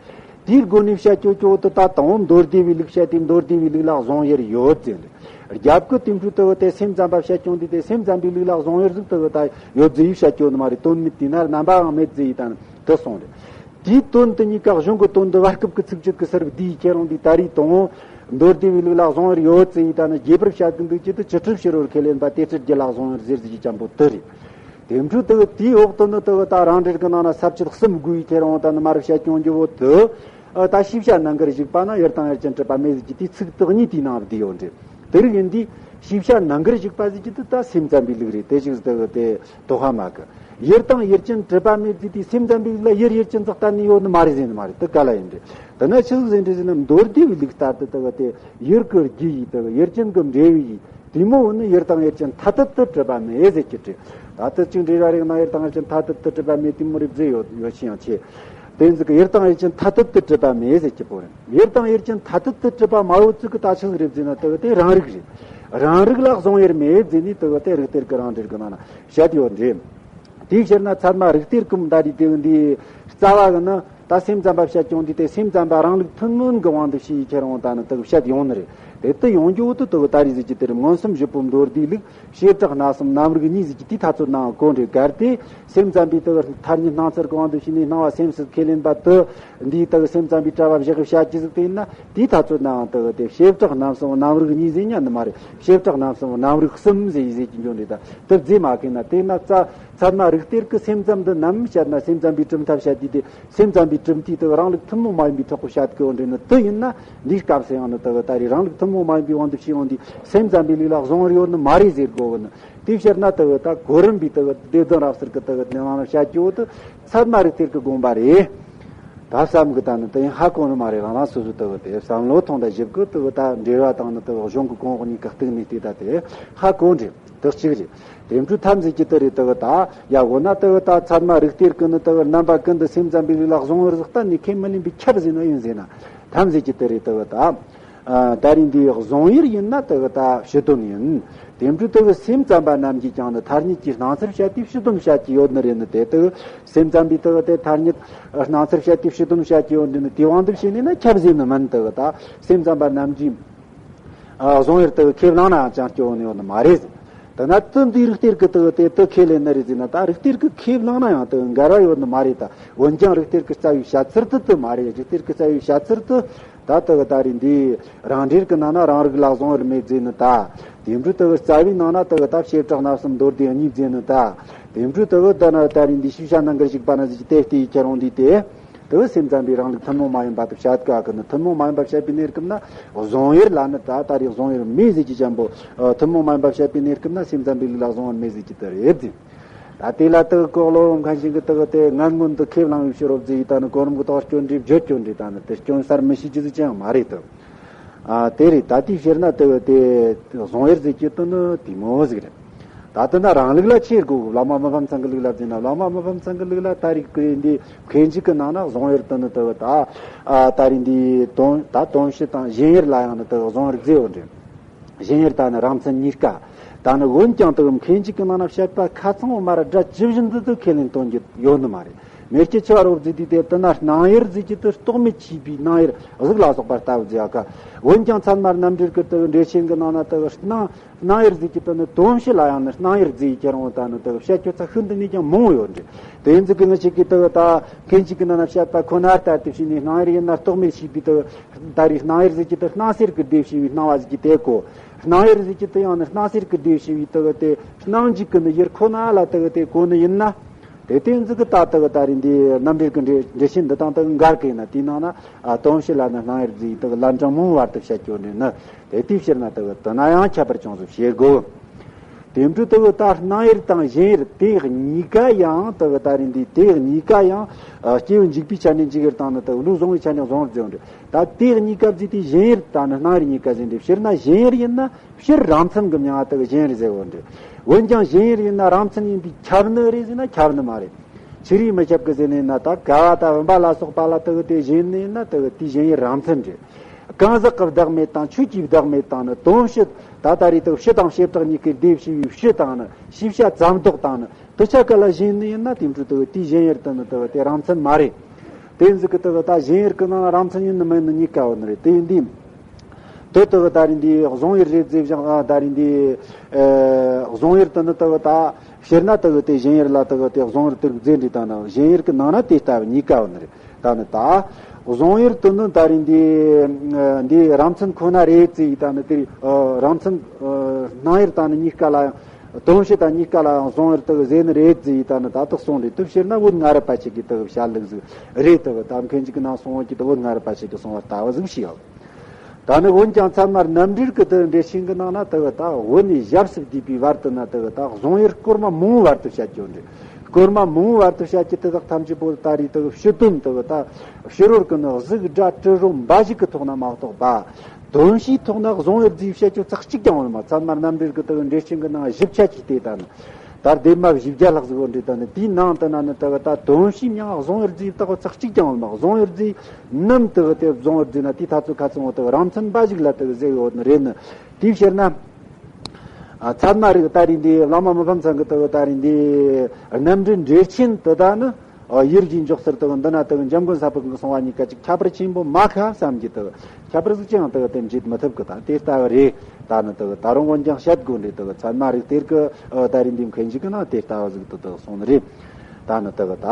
དེའི་སྒོ་ནས་བཤད་རྒྱུ་གཙོ་བོ་དེ་ད་དང་པོ་མདོ་སྡེ་པའི་ལུགས་བཤད་དེ། མདོ་སྡེ་པའི་ལུགས་ལ་བཟུང་ཡེར་ཡོད་ཟེར་ནི། རྒྱབ་ཀྱི་དེ་འཕྲོས་དེ་གི་དེ་སེམས་ཙམ་པ་བཤད་རྒྱུ་འདི་དེ་སེམས་ཙམ་པའི་ལུགས་ལ་བཟུང་ཡེར་ཟིག་དེ་གི་ད་ཡོད་ཟེར་ཡི་བཤད་རྒྱུ་ནི་མ་རེད། དོན་མེད་དེ་ན་རྣམ་པའང་མེད་ཟེར་ཡི་ད་ནི་དེ་གསུངས་རེད། དེའི་དོན་དེ་གཉིས་ཀ་གཞུང་གི་དོན་དུ་བར་སྐབས་ཀྱི་ཚིགས་བཅད་ཀྱི་ཟུར་བསྡུས་ཁྱེད་རང་འདི་ད་རེས་དང་མདོ་སྡེ་པའི་ལུགས་ལ་བཟུང་བར་ཡོད་ཟེར་ཡི་ད་ནི་རྒྱས་པར་བཤད་ཀྱི་འདུག་ཅེས་དུ་ཅི་སྒྲུབ་ཕྱི་རོལ་ཁས་ལེན་པ། དེ་སྒྲུབ་རྒྱུད་ལ་བཟུང་བར་ཟེར་ཟིག་ཅན་པོ་དེ་རེད། དེ་འཕྲོས་དེ་དེའི་འོག་ཏུ་ནི་དེ་ད་རང་འགྲེལ་གྱི་ནང་ན་ས་བཅད་གསུམ་དགོས་ཡི་ཁྱེད་རང་ད་ནི་མར་བཤད་ཀྱང་རྒྱུ་བོ་དེ། ད་ཤེས་བྱ་ནང་གར་ཞུགས་པ་ན་ཡུལ་དང་ཡུལ་ཅན་གྲུབ་པ་མེད་ཟེར་གྱི་དེའི་ཚིག་དེ་གཉིས་དེའི་ནང་བསྡུས་ཡོད་འདྲ། དེ་རིགས་ཡིན་དུས་ཤེས་བྱ་ནང་གར་ཞུགས་པ་ཟེར་གྱི་དེ་ད་སེམས་ཙམ་པའི་ལུགས་རེད། དེ་ཞིག་དེ་དེ། དོ་ཧ་མ་གི། ཡུལ་དང་ཡུལ་ཅན་གྲུབ་པ་མེད་ཟེར་དུས་སེམས་ཙམ་པའི་ལུགས་ལ་ཡུལ་ཡུལ་ཅན་ཙག་གཏན་ནས་ཡོད་ནི་མ་རེད་ཟེར་ནི་མ་རེད། དེ་ག་ལ་ཡིན་འདྲ། དེ་ན་ཆི་ཟིག་ཟེར་འདྲ་ཟེར་ན། མདོ་སྡེ་པའི་ལུགས་ལྟར་དུ་དེ་གི་དེ་ཡུལ་གི་རྒྱུ་ཡིས་དེ་གི་ཡུལ་ཅན་གི་འབྲས་བུ་ཡིས་དེ་མོ་བོ་ནི་ཡུལ་དང་ཡུལ་ཅན་ཐ་དད་དུ་གྲུབ་པ་མེད་ཟེར་གྱི་འདྲ། ད་དེ་ཅིག་འདྲ་ར་རེད་ན་ཡུལ་དང་ཡུལ་ཅན་ཐ་དད་དུ་གྲུབ་པ་མེད་དེ་མོ་རེད་ཟེར་ཡོད་ཡོད་ཤི་ཡང་ཆེ། དེ་ཟིག་གི་ཡུལ་དང་ཡུལ་ཅན་ཐ་དད་དུ་གྲུབ་པ་མེད་ཟེར་གྱི་པོ་རེད། ཡུལ་དང་ཡུལ་ཅན་ཐ་དད་དུ་གྲུབ་པ་མ་ཡོད་ཚུལ་གི་ད་ཆི་ཟིག་རེད་ཟེར་ན། དེ་གི་དེ་རང་རིག་རེད། རང་རིག་ལ་བཟུང་ཡེར་མེད་ཟེར་ནི་དེ་གི་དེ་རིགས་གཏེར་གི་རང་འགྲེལ་གི་ནང་ན་བཤད་ཡོད་འདྲ། དེའི་ཕྱིར་ན་ཚད་མ་རིགས་གཏེར་གི་མདའ་རིགས་དེ་འདི་རྩ་བ་གི་ནི་ད་སེམས་ཙམ་པ་བཤད་ཀྱང་འདི་དེ་སེམས་ཙམ་པ་རང་ལུགས་ཐུན་མོང་གི་དབང་དུ་བྱས་ཡི་ཁྱེད་རང་ད་ནི་དེ་གི་བཤད་ཡོང་ནི་རེད། དེ་དུ་ཡོང་རྒྱུ་བོ་དུ་དེ་གི་ད་རེས་ཟེར་གྱི་དེ་རེད། མངོན་སུམ་བཞི་པོ་མདོ་སྡེའི་ལུགས། བྱེ་བྲག་སྣང་གསུམ་རྣམ་རིག་གཉིས་ཟེར་གྱི་དེའི་ཐ་ཚོད་ནའང་གོ་འདྲ། གལ་ཏེ་སེམས་ཙམ་པའི་དེ་གི་ཐ་སྙད་སྣང་ཚུལ་གི་དབང་དུ་བྱས་ནས་སྣང་བ་སེམས་སུ་ཁས་ལེན་པ་དེ་འདིའི་དེ་གི་སེམས་ཙམ་པའི་གྲྭ་བ་བཞག་གི་བཤད་ཀྱི་ཟིག་དེ་ཡིན་ན། དེའི་ཐ་ཚོད་ནའང་དེ་གི་དེ་བྱེ་བྲག་རྣམ་གསུམ་རྣམ་རིག་གཉིས་ཟེར་ཉན་ནི་མ་རེད། བྱེ་བྲག་རྣམ་གསུམ་རྣམ་རིག་གསུམ་ཟེར་ཡི་ཟེར་གྱི་འགྱོ་འདྲ། ད་དེ་བརྫིས་མ་ཁེལ་ན། དེ་ན་རྩ་ཚད་མ་རིགས་གཏེར་གི་སེམས་ཙམ་འདི་ནམ་བཤད་ན་སེམས་ཙམ་པའི་གྲུབ་མཐའ་བཤད་དུས་དེ། སེམས་ཙམ་པའི་གྲུབ་མཐའི་དེ་རང་ལུགས་ཐུན་མོང་མ་ཡིན་པའི་ཐོག་གི་བཤད་གི་འདྲ་ནི་དེ་ཡིན་ན། འདིའི་སྐབས་སུ་ཡང་ནི་དེ་གི་ད་རེས་རང་ལུགས་ཐུན་མོང་མ་ཡིན་པའི་དབང་དུ་བྱས་ཡོང་དུས་སེམས་ཙམ་པའི་ལུགས་ལ་བཟུང་བར་ཡོད་ནི་མ་རེད་ཟེར་དགོས་གི་ནི། དེའི་ཕྱིར་ན་དེ་གི་ད་གོ་རིམ་པའི་དེ་གི་སྡེ་བདུན་རབ་གསལ་གི་དེ་གི་དེ་ནང་ན་བཤད་རྒྱུ་བོ་དེ་ཚད་མ་རིགས་གཏེར་གི་དགོངས་པ་རེད། ད་བསམ་གི་ད་ནི་དེ་ཡང་ཧ་གོ་ནི་མ་རེད། རང་རང་སོ་སོ་དེ་གི་དེ་བསམ་བློ་ཐོངས་ད་ཞིབ་གི་དེ་གི་ད་འབྲེལ་བ་དང་ནི་དེ་གི་གཞུང་གི་གོང་འོག་གཉིས་ཀ་གཏུགས་ནས་བལྟས་ད་དེ་ཧ་གོ་འདྲི་དེ་གཅིག་རེད། དེ་འཕྲོས་ཐམས་ཅད་ཀྱི་དེ་རེད། དེ་གི་ད་ཡ་འོ་ན་དེ་གི་ད་ཚད་མ་རིགས་གཏེར་གི་ནི་དེ་གི་རྣམ་པ་ཀུན་ཏུ་སེམས་ཙམ་པའི་ལུགས་ལ་གཟུང་བར་གཏན་ནས་ཁས་མི་ལེན་པའི་ཁྱབ་ཟིན་ན་ཡིན་ཟེར་ན། ཐམས་ཅད་ཀྱི་དེ་རེད། དེ་གི་ད་ཨ། ད་རིང་འདིའི་གཟུང་ཡུལ་ཡིན་ན་དེ་གི་ད་ཕྱི་དོན་ཡིན། དེ་འཕྲོས་དེ་གི་སེམས་ཙམ་པ་རྣམས་ཀྱིས་ཀྱང་ནི་ཐ་སྙད་ཀྱི་སྣང་ཚུལ་བཤད་དེ་ཕྱི་དོན་བཤད་ཀྱི་ཡོད་ནི་རེད། ནི་དེ་དེ་གི་སེམས་ཙམ་པའི་དེ་གི་དེ་ཐ་སྙད་སྣང་ཚུལ་བཤད་དེ་ཕྱི་དོན་བཤད་ཀྱི་ཡོད་ནི་ནི་དེའི་དབང་དུ་བྱས་ནས་ན་ཁྱབ་ཟིན་ནི་མིན། དེ་གི་ད་སེམས་ཙམ་པ་རྣམས་ཀྱིས་ཨ་གཟུང་ཡུལ་དེ་གི་ཁས་བླངས་ནའང་ཅང་སྐྱོན་ཡོད་ནི་མ་རེད། དེ་ན་དེ་འདིའི་རིགས་གཏེར་གི་དེ་གི་དེ་དེ་ཁས་ལེན་ནི་རེད་ཟེར་ན། ད་རིགས་གཏེར་གི་ཁས་བླངས་ན་ཡང་དེ་གི་འགལ་བ་ཡོད་ནི་མ་རེད། ད་འོན་ཀྱང་རིགས་གཏེར་གི་རྩ་བའི་བཤད་ཚུལ་དེ་དེ་མ་རེད། རིགས་གཏེར་གི་རྩ་བའི་བཤད་ཚུལ་དེ་ད་དེ་གི་ད་རིང་འདི་རང་འགྲེལ་གི་ནང་ན་རང་རིག་ལ་གཟུང་ཡུལ་མེད་ཟེར་ནི་ད། དེ་འཕྲོས་དེ་གི་རྩ་བའི་ནང་ན་དེ་གི་ད་བྱེ་བྲག་རྣམ་གསུམ་མདོ་སྡེ་གཉིས་ཟེར་ནི་ད། དེ་འཕྲོས་དེ་གི་ད་ན་ད་རིང་འདི་ཤེས་བྱ་སྣང་གར་ཞུགས་པ་ན་ཟེར་གྱི་དེ་ལྟའི་ཁྱེར་འོང་འདི་དེ། དེ་བས་སེམས་ཙམ་པའི་རང་ལུགས་ཐུན་མོང་མ་ཡིན་པ་དེ་བཤད་དཀའ་གི་ནི། ཐུན་མོང་མ་ཡིན་པ་བཤད་པའི་གནས་སྐབས་ན་གཟུང་ཡུལ་ལ་ནི་ད་ད་རེས་གཟུང་ཡུལ་མེད་ཟེར་གྱི་ཅན་པོ། ཨ་ཐུན་མོང་མ་ཡིན་པ་བཤད་པའི་གནས་སྐབས་ན་སེམས་ཙམ་པའི་ལུགས་ལ་གཟུང་ཡུལ་མེད་ཟེར་གྱི་དེ་རེད་ཟེར། ད་དེ་ལ་དེ་གི་ལྐོག་ལོ་མཁན་ཞིག་གིས་དེ་གི་དེ་ངན་ངོན་དུ་ཁས་བླངས་པའི་ཕྱིར་རོ་ཟེར་ཡི་ད་ནི་གོ་རིམ་གྱི་ཐོག་སྐྱོན་འདྲི་བརྗོད་སྐྱོན་འདྲི་ད་ནི་དེ་སྐྱོན་གསར་མི་ཤེས་ཀྱི་ཟིག་ཅང་མ་རེད་དོ། ཨ་དེ་རེད། ད་དེའི་ཕྱིར་ན་དེ་གི་དེ་གཟུང་ཡུལ་ཟེར་གྱི་དེ་ནི་དེ་མོ་ཟིག་རེད། ད་ལྟ་ན་རང་ལུགས་ལ་ཆེར་དགོས། བླ་མ་མི་ཕམ་ཚང་གི་ལུགས་ལ་བརྩིས་ན། བླ་མ་མི་ཕམ་ཚང་གི་ལུགས་ལ་ད་རིགས་ཀྱི་འདི་མཁན་ཞིག་གི་ནང་ན་གཟུང་ཡུལ་དེ་ནི་དེ་གི་ད་ཨ་ད་རིགས་འདི་དོན་ད་དོན་བྱེད་དང་ཞེན་ཡུལ་ལ་ཡང་ནི་དེ་གི་གཟུང་ཡུལ་རྫས་ཡོད་རེད། ཞེན་ཡུལ་དང་ནི་རང་མཚན་གཉིས་ཀ། ད་ནི་འོན་ཀྱང་དེ་གི་མཁན་ཞིག་གི་ནང་ན་བཤད་པ་ཁ་ཚང་བོ་མ་ར་སྒྲ་ཇི་བཞིན་དུ་དེ་ཁས་ལེན་དོན་གྱི་ཡོད་ནི་མ་རེད། མེ་སྐྱེས་ཆུ་བར་འོབ་ཟེར་དུས་དེ་དེ་ན་སྣང་ཡུལ་ཟེར་གྱི་དེ་རྟོག་མེད་ཆོས་པའི་སྣང་ཡུལ་གཟུགས་ལ་སོགས་པ་ལྟ་བུ་ཟེར་ཡ་ཀ། འོན་ཀྱང་ཚད་མ་རྣམ་འགྲེལ་གྱི་དེ་གི་འགྲེལ་ཆེན་གྱི་ནང་ན་དེ་གི་སྣང་སྣང་ཡུལ་ཟེར་གྱི་དེ་ནི་དོན་བྱེད་ལ་ཡང་ནི་སྣང་ཡུལ་ཟེར་ཡི་ཁྱེར་འོང་ད་ནི་དེ་གི་བཤད་རྒྱུ་ཚ་ཤིན་ཏུ་ནས་ཀྱང་མང་བོ་ཡོད་འདྲ། དེ་ཡིན་ཙི་གི་ངི་ཞིག་གིས་དེ་གི་ད་མཁན་ཞིག་གི་ནང་ན་བཤད་པ་ཁོ་ན་ལྟར་དུ་བྱས་ནས་སྣང་ཡུལ་ཡིན་ན་རྟོག་མེད་ཆོས་པའི་དེ་གི་ད་རེས་སྣང་ཡུལ་ཟེར་གྱི་དེ་སྣང་ཟེར་གི་སྡེ་བྱས་པའི་སྣང་བ་ཟེར་གྱི་དེ་གོ། སྣང་ཡུལ་ཟེར་གྱི་དེ་ཡང་ནི་སྣང་ཟེར་གི་སྡེ་བྱས་པའི་དེ་གི་དེ་སྣང་འཇུག་གི་ནི་ཡུལ་ཁོ་ན་ལ་དེ་གི་དེ་གོ་ནི་ཡིན་ན། དེ་དེ་ཟིག་གི་ད་དེ་གི་ད་རེས་འདི་རྣམ་འགྲེལ་གི་འགྲེལ་འགྲེལ་ཆེན་འདི་དང་དེ་གི་འགལ་གི་ཡིན་ན། དེའི་ནང་ན་ཨ་དོན་བྱེད་ལ་ནི་སྣང་ཡུལ་ཟེར་དེ་གི་ལན་གྲངས་མང་བར་དུ་བཤད་རྒྱུ་འདྲ་ནི། དེ་དེའི་ཕྱིར་ན་དེ་གི་དེ་ན་ཡང་ཁྱད་པར་ཅུང་ཟད་བྱེད་དགོས། དེ་འཕྲོས་དེ་གི་ད་སྣང་ཡུལ་དང་ཞེན་ཡུལ་དེ་གཉིས་ཀ་ཡང་དེ་གི་ད་རེས་འདི་དེ་གཉིས་ཀ་ཡང་ཨ་སྐྱེས་བུ་འཇུག་པའི་ཆ་ནས་འཇུག་ཡུལ་དང་ནི་དེ་གི་ལུགས་གཟུང་བའི་ཆ་ནས་གཟུང་བར་བརྩི་བ་འདྲ། ད་དེ་གཉིས་ཀ་བརྩིས་ཏེ་ཞེན་ཡུལ་དང་ནི་སྣང་ཡུལ་གཉིས་ཀ་ཟེར་འདྲ། ཕྱིར་ན་ཞེན་ཡུལ་ཡིན་ན། ཕྱིར་རང་མཚན་གྱི་མྱིང་ང་དེ་གི་ཞེན་ཡུལ་ཟེར་བ་འདྲ། འོན་ཀྱང་ཞེན་ཡུལ་ཡིན་ན་རང་མཚན་ཡིན་པས་ཁྱབ་ནི་རེད་ཟེར་ན་ཁྱབ་ནི་མ་རེད། ཆི་རིགས་མི་ཁྱབ་གི་ཟེར་ནི་ཡིན་ན། ད་ཀ་བ་དང་བུམ་པ་ལ་སོགས་པ་ལ་དེ་གི་དེ་ཞེན་ནི་ཡིན་ན་དེ་གི་དེའི་ཞེན་ཡུལ་རང་མཚན་རེད། གང་ཟག་གི་བདག་མེད་དང་ཆོས་ཀྱི་བདག་མེད་དང་ནི་དོན་བྱེད་ད་ད་རེས་དེ་གི་བྱེད་དང་བྱེ་བྲག་གཉིས་ཀའི་སྡེ་བྱས་པའི་བྱེད་དང་ནི་ཤེས་བྱ་ཙམ་ལྡོག་དང་ནི་དེ་ཆ་ག་ལ་ཞེན་ནི་ཡིན་ན། དེ་འཕྲོས་དེ་གི་དེའི་ཞེན་ཡུལ་དེ་ནི་དེ་གི་དེ་རང་མཚན་མ་རེད། དེ་ཟིག་གི་དེ་གི་ད་ཞེན་ཡུལ་གི་ནང་རང་མཚན་ཡིན་ནི་མིན་ནི་གཉིས་ཀ་ཡོད་ནི་རེད། དེ་ཡིན་དུས། དེ་དེ་གི་ད་རེས་འདི་གཟུང་ཡུལ་རེད་ཟེར་བཞག་ཨ་ད་རེས་འདི་ཨ་གཟུང་ཡུལ་དེ་ནི་དེ་གི་ད་ཕྱིར་ན་དེ་གི་དེ་ཞེན་ཡུལ་ལ་དེ་གི་དེ་གཟུང་ཡུལ་དེ་རིགས་རྫས་འདྲ་ད་ནི་ཞེན་ཡུལ་གི་ནང་ན་དེ་ལྟ་བུ་གཉིས་ཀ་ཡོད་ནི་རེད། ད་ནི་ད་གཟུང་ཡུལ་དེ་ནི་ད་རེས་འདི་ཨ་འདི་རང་མཚན་ཁོ་ན་རེད་ཟེར་ཡི་ད་ནི་དེ་ཨ་རང་མཚན་ཨ་སྣང་ཡུལ་ད་ནི་གཉིས་ཀ་ལ་ཡང་དོན་བྱེད་དང་གཉིས་ཀ་ལ་ཡང་གཟུང་ཡུལ་དེ་གི་ཟེར་ནི་རེད་ཟེར་ཡི་ད་ནི་ད་དེ་གསུངས་རེད། དེ་ཕྱིར་ན་བོད་སྔ་རབས་པ་ཞིག་གི་དེ་གི་བཤད་ལུགས་ཟིག་རེད། དེ་གི་ད་མཁན་ཞིག་གི་ནང་གསུངས་ཡོད་ཀྱི་དེ་བོད་སྔ་རབས་པ་ཞིག་གི་གསུང་བ་ལྟ་བུ་ཟིག་ཞིག་ཡོད། ད་ནི་འོན་ཀྱང་ཚད་མ་རྣམ་འགྲེལ་གྱི་དེ་འགྲེལ་ཆེན་གྱི་ནང་ན་དེ་གི་ད་བོད་ནས་ཞབས་སུ་བསྡུས་པའི་བར་དུ་ན་དེ་གི་ད་གཟུང་ཡུལ་སྐོར་མ་མང་བོའི་བར་དུ་བཤད་རྒྱུ་འདྲ། སྐོར་མ་མང་བོའི་བར་དུ་བཤད་རྒྱུ་དེ་དག་ཐམས་ཅད་པོ་ད་རེས་དེ་གི་ཕྱི་དོན་དེ་གི་ད་ཕྱི་རོལ་གྱི་ནི་གཟུགས་སྒྲ་དྲི་རོ་འབའ་ཞིག་གི་ཐོག་ན་མ་གཏོགས་པ། དོན་བྱའི་ཐོག་ན་གཟུང་ཡུལ་རྫས་བཤད་རྒྱུ་ཚིག་གཅིག་ཀྱང་ཡོད་མ། ཚད་མ་རྣམ་འགྲེལ་གྱི་དེ་གི་འགྲེལ་ཆེན་གྱི་ནང་ཞིབ་ཆ་གྱིས་བལྟས་ད་ནི། ད་ལྡེབ་མ་བཞི་བརྒྱ་ལྷག་ཟིག་ཡོད་འདྲ། ད་ནི་དེའི་ནང་དུ་ན་ནི་དེ་གི་ད་དོན་བྱའི་མྱིང་གཟུང་ཡུལ་རྫས་བཏགས་པ་ཚིག་གཅིག་ཀྱང་ཡོད་མ། གཟུང་ཡུལ་རྫས་ནམ་དེ་གི་དེ་གཟུང་ཡུལ་རྫས་ན་དེའི་ཐ་ཚོད་ཁ་ཚང་བོ་དེ་གི་རང་མཚན་འབའ་ཞིག་ལ་དེ་གི་ཟེར་ཡོད་ནི་རེད་ནི། དེའི་ཕྱིར་ན། ཨ་ཚད་མ་རིགས་ད་རེས་འདི་བླ་མ་མི་ཕམ་ཚང་གི་དེ་གི་ད་རེས་འདི་རྣམ་འགྲེལ་འགྲེལ་ཆེན་དེ་དག་ནི། ཨ་ཡིད་ཀྱི་འཇོག་ཚུལ་དེ་གི་འདི་ན་དེ་གི་འཇམ་མགོན་ས་པཎ་གྱི་གསུང་བ་གཉིས་ཀ་ཅིག་ཁྱད་པར་ཆེན་པོ་མ་ཁ་བསམ་གྱི་དེ་གི་ཁྱད་པར་ཟིག་ཅང་དེ་གི་དེ་འབྱེད་མི་ཐུབ་གི། ད་དེ་ལྟ་བུ་རེད། ད་ནི་དེ་གི་ད་རུང་འོན་ཀྱང་བཤད་དགོས་འདྲ། དེ་གི་ཚད་མ་རིགས་གཏེར་གི་ཨ་ད་རེས་འདི་མཁན་ཞིག་གི་ནང་དེ་ལྟ་བུ་ཟིག་དེ་དེ་གི་གསུངས་ནི་རེད། ད་ནི་དེ་གི་ད་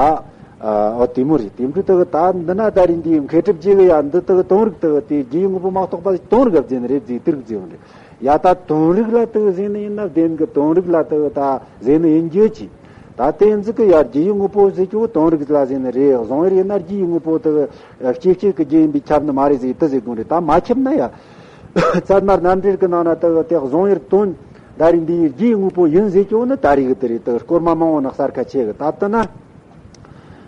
ཨ་དེ་མོ་རེད། དེ་འཕྲོས་དེ་གི་ད་འདི་ན་ད་རེས་འདི་མཁས་གྲུབ་རྗེ་གི་ཡ་འདི་དེ་གི་དོན་རིག་དེ་གི་དེ་རྒྱུ་ཡི་དངོས་པོ་མ་གཏོགས་པ་དོན་རིག་ག་བརྩི་ནི་རེད་ཟེར། དེ་རིགས་བརྩི་བ་རེད། ཡ་ད་དོན་རིག་ལ་དེ་གི་ཟེར་ནི་ཡིན་ན་བདེན་གི། དོན་རིག་ལ་དེ་གི་ད་ཟེར་ནི་ཡིན་རྒྱུ་ཅི། ད་དེ་ཟིག་གི་ཡ་རྒྱུ་ཡི་དངོས་པོ་ཟེར་རྒྱུ་དོན་རིག་ལ་ཟེར་ནི་རེད། གཟུང་ཡུལ་ཡིན་ན་རྒྱུ་ཡི་དངོས་པོ་དེ་གི་སྐྱེ་མཆེད་ཀྱི་རྒྱུ་ཡིན་པས་ཁྱབ་ནི་མ་རེད་ཟེར་དེ་ཟེར་དགོས་རེད། ད་མ་ཁྱབ་ན་ཡ། ཚད་མ་རྣམ་འགྲེལ་གི་ནང་ན་དེ་གི་དེ་གཟུང་ཡུལ་དོན་ད་རེས་འདི་ཡི་རྒྱུ་ཡི་དངོས་པོ་ཡིན་ཟེར་རྒྱུ་ནི་ད་རེས་གི་དེ་རེད། དེ་གི་སྐོར་མ་མང་བོ་ནི་གསལ་ཁ་ཆེ་གི། ད་ལྟ་ན།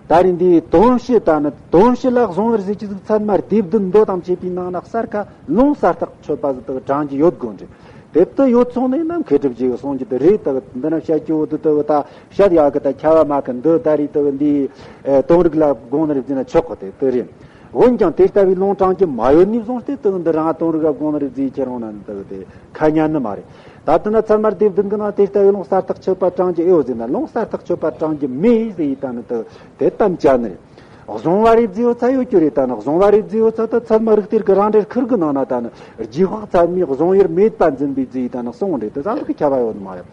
ད་རེས་འདིའི་དོན་བཤད་ད་ནི་དོན་བཤད་ལ་གཟུང་བར་ཟེར་གྱི་ཟིག་ཚད་མ་སྡེ་བདུན་མདོ་དང་བཅས་པའི་ནང་ན་གསར་ཁ་ལུང་གསལ་ཐག་ཆོད་པ་ཟིག་དག་དྲངས་ཀྱི་ཡོད་དགོས་འདྲ། དེ་ལྟ་ཡོད་སོང་ནས་ན་མཁས་གྲུབ་རྗེ་གི་གསུང་རྒྱུ་དེ་རེད། དག་འདི་ན་བཤད་རྒྱུ་བོ་དེ་དག་ད་བཤད་ཡག་གི་ད་ཁྱད་པར་མེད་གི། འདི་ད་རེས་དག་འདིའི་ཨེ་དོན་རིག་ལ་དགོངས་ནི་རེད་ཟེར་ན་ཆོག་གི། དེ་དེ་རེད། འོན་ཀྱང་དེ་ལྟ་བུའི་ལུང་དྲངས་ཀྱི་མ་ཡོད་ནས་བཟུང་སྟེ་དག་འདི་རང་དོན་རིག་ལ་དགོངས་ནི་རེད་ཟེར་ཁྱེར་འོང་ན་ནི་དག་དེ་ཁ་ཉན་ནི་མ་རེད། ད་ལྟ་ན་ཚད་མ་སྡེ་བདུན་གི་ནང་དེ་ལྟ་བུའི་ལུང་གསལ་ཐག་ཆོད་པ་དྲངས་ཀྱི་ཨེ་ཡོད་ཟེར་ན། ལུང་གསལ་ཐག་ཆོད་པ་དྲངས་ཀྱི་མེད་ཟེར་ཡི་ད་ནི་དག་དེ་གཏམ་བྱ་ནི་རེད། གཟུང་བ་རེད་ཟེར་ཡོད་ཚ་ཡོད་རྒྱུ་རེད། ད་ནི་གཟུང་བ་རེད་ཟེར་ཡོད་ཚ་ད་ཚད་མ་རིག་གཏེར་གི་རང་འགྲེལ་ཁུར་གི་ནང་ན་ད་ནི་རྗེས་དཔག་ཚད་མས་གཟུང་ཡུལ་མེད་པ་འཛིན་པའི་ཟེར་ཡི་ད་ནི་གསུངས་རེད། དེ་ཙམ་ཟིག་གི་ཁྱད་པར་ཡོད་ནི་མ་རེད།